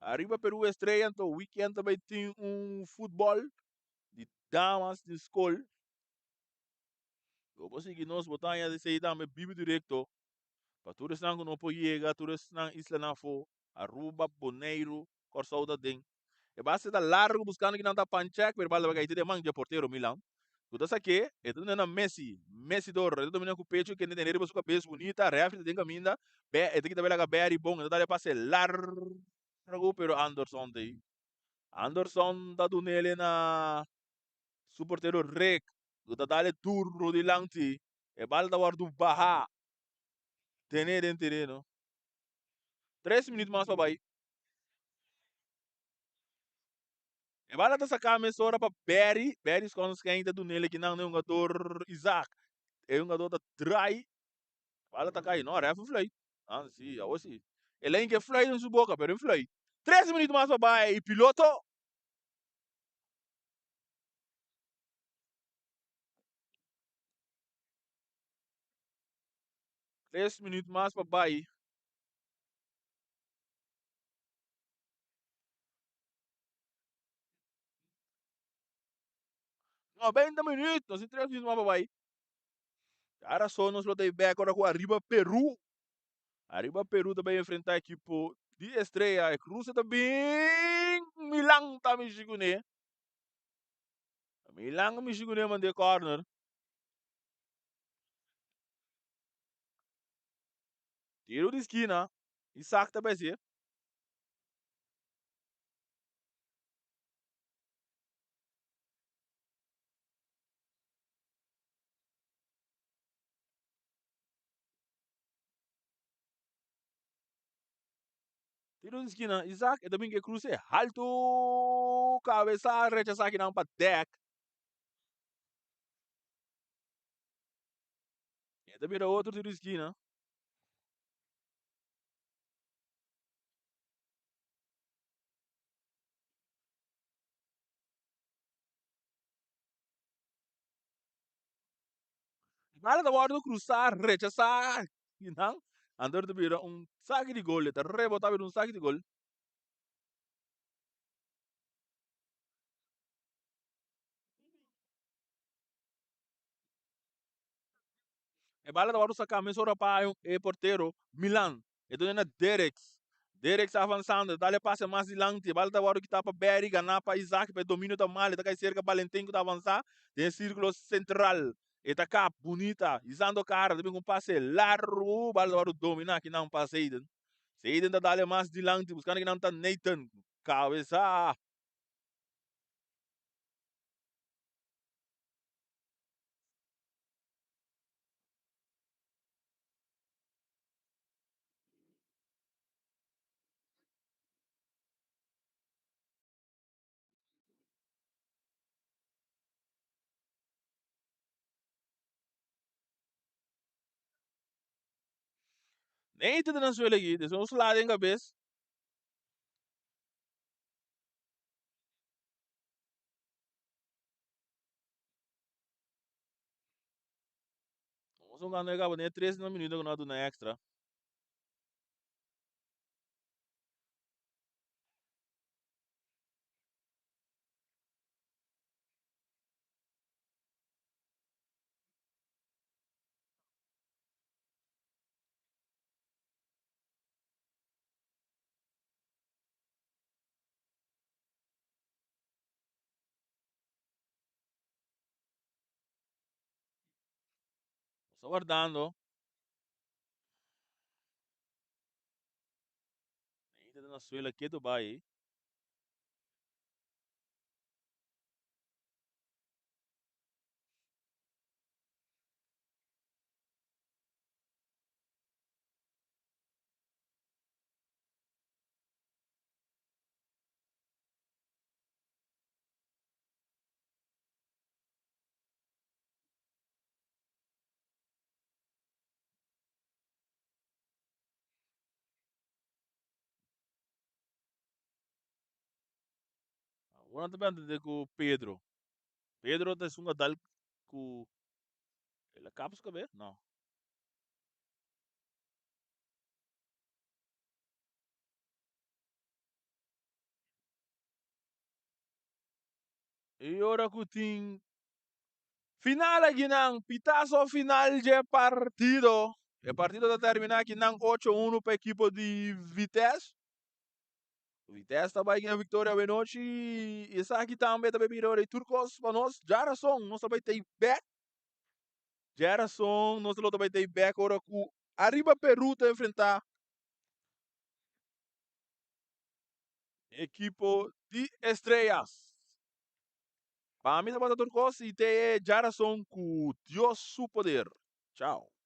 ariba Peru Estrella anto weekend ta bai tin un futbol di damas di skol. Lo bo sigui nos bo ta haña esei tambe bibu direkto pa tur esnan ku no por yega, tur esnan islanan afó, Aruba, Boneiru, Kòrsou ta den. E base ta largu buskando kinan ta panchèk pero e bal ta bai kai te den man dje portero Milan ku ta sak'é e ta duna na Messi, Messi dor e ta domina ku pechu kende tene riba su kabes bunita, rèfri ta den kaminda, Be e ta kita bai laga Barry bon e ta dal e pase largu pero Anderson ta ei. Anderson ta dun'el na su portero Rick ku ta dal e duro dilanti e bal ta wòrdu baha tene den tereno. Tres minüt mas pa bai. E bala ta saká mesora pa Barry. Barry skon skèn ta dun'el akinan na e hungador Isaac. E hungador ta drai. Bala ta kai. No, ref a fluit. Ah, si, awor si. E lei ke fluit den su boka, pero e fluit. Tres minüt mas pa bai i piloto. Tres minüt mas pa bai. 90 minuut, nos tin 3 minuut mas pa bai. Ara so nos lo ta bek ora ku Arriba Peru. Arriba Peru ta bai enfrenta ekipo di Estrella. E cruce ta bin Milan ta mishi kuné. Milan mishi kuné mande corner. Tiro di skina. Isaac ta bai hasié. Tiro di skina, Isaac e ta bin ke kruse haltu kabesa rechasá kinan pa dèk. E ta bira otro tiro di skina. Bala ta wòrdu krusá, rechasá kinan, anto ta bira un saki di gol, e ta rebotá bira un saki di gol. E bala ta wòrdu saká mesora pa e portero Milan. E duna na Dereks. Dereks avansando, e dal e pase mas dilanti. E bala ta wòrdu kitá pa Barry, ganá pa Isaac, pa e dominio ta mal. E ta kai serka Valentin ku ta avansá den e sírkulo sentral. E ta kap bunita, hisando kara, ta bin ku un pase largu. Bala ta wòrdu dominá kinan pa Seiden. Seiden ta dal e mas dilanti, buskando kinan ta Nathan. Kabesa! Neite ta na suelo aki, des un sla den kabes. Nos hungando e kaba den e tres minuto ku nos a duna extra. Nos ta wardando. Ainda ta na suela ketu bai. Awor nan ta bende ku Pedro. Pedro ta esun a dal ku el a kap su kabes? No. I ora ku tin final akinan, pitaso final dje partido. E partido ta termina akinan ocho uno pa ekipo di Vitesse. Vitesse ta bai gana victoria awenochi i esaki tambe ta bai bira ora i tur kos pa nos. Djarason nos ta bai tei bek. Djarason nos lo ta bai tei bek ora ku Ariba Peru ta enfrenta ekipo di Estrellas. Pa mi tabata tur kos i te e djarason ku Dios su poder. Chao.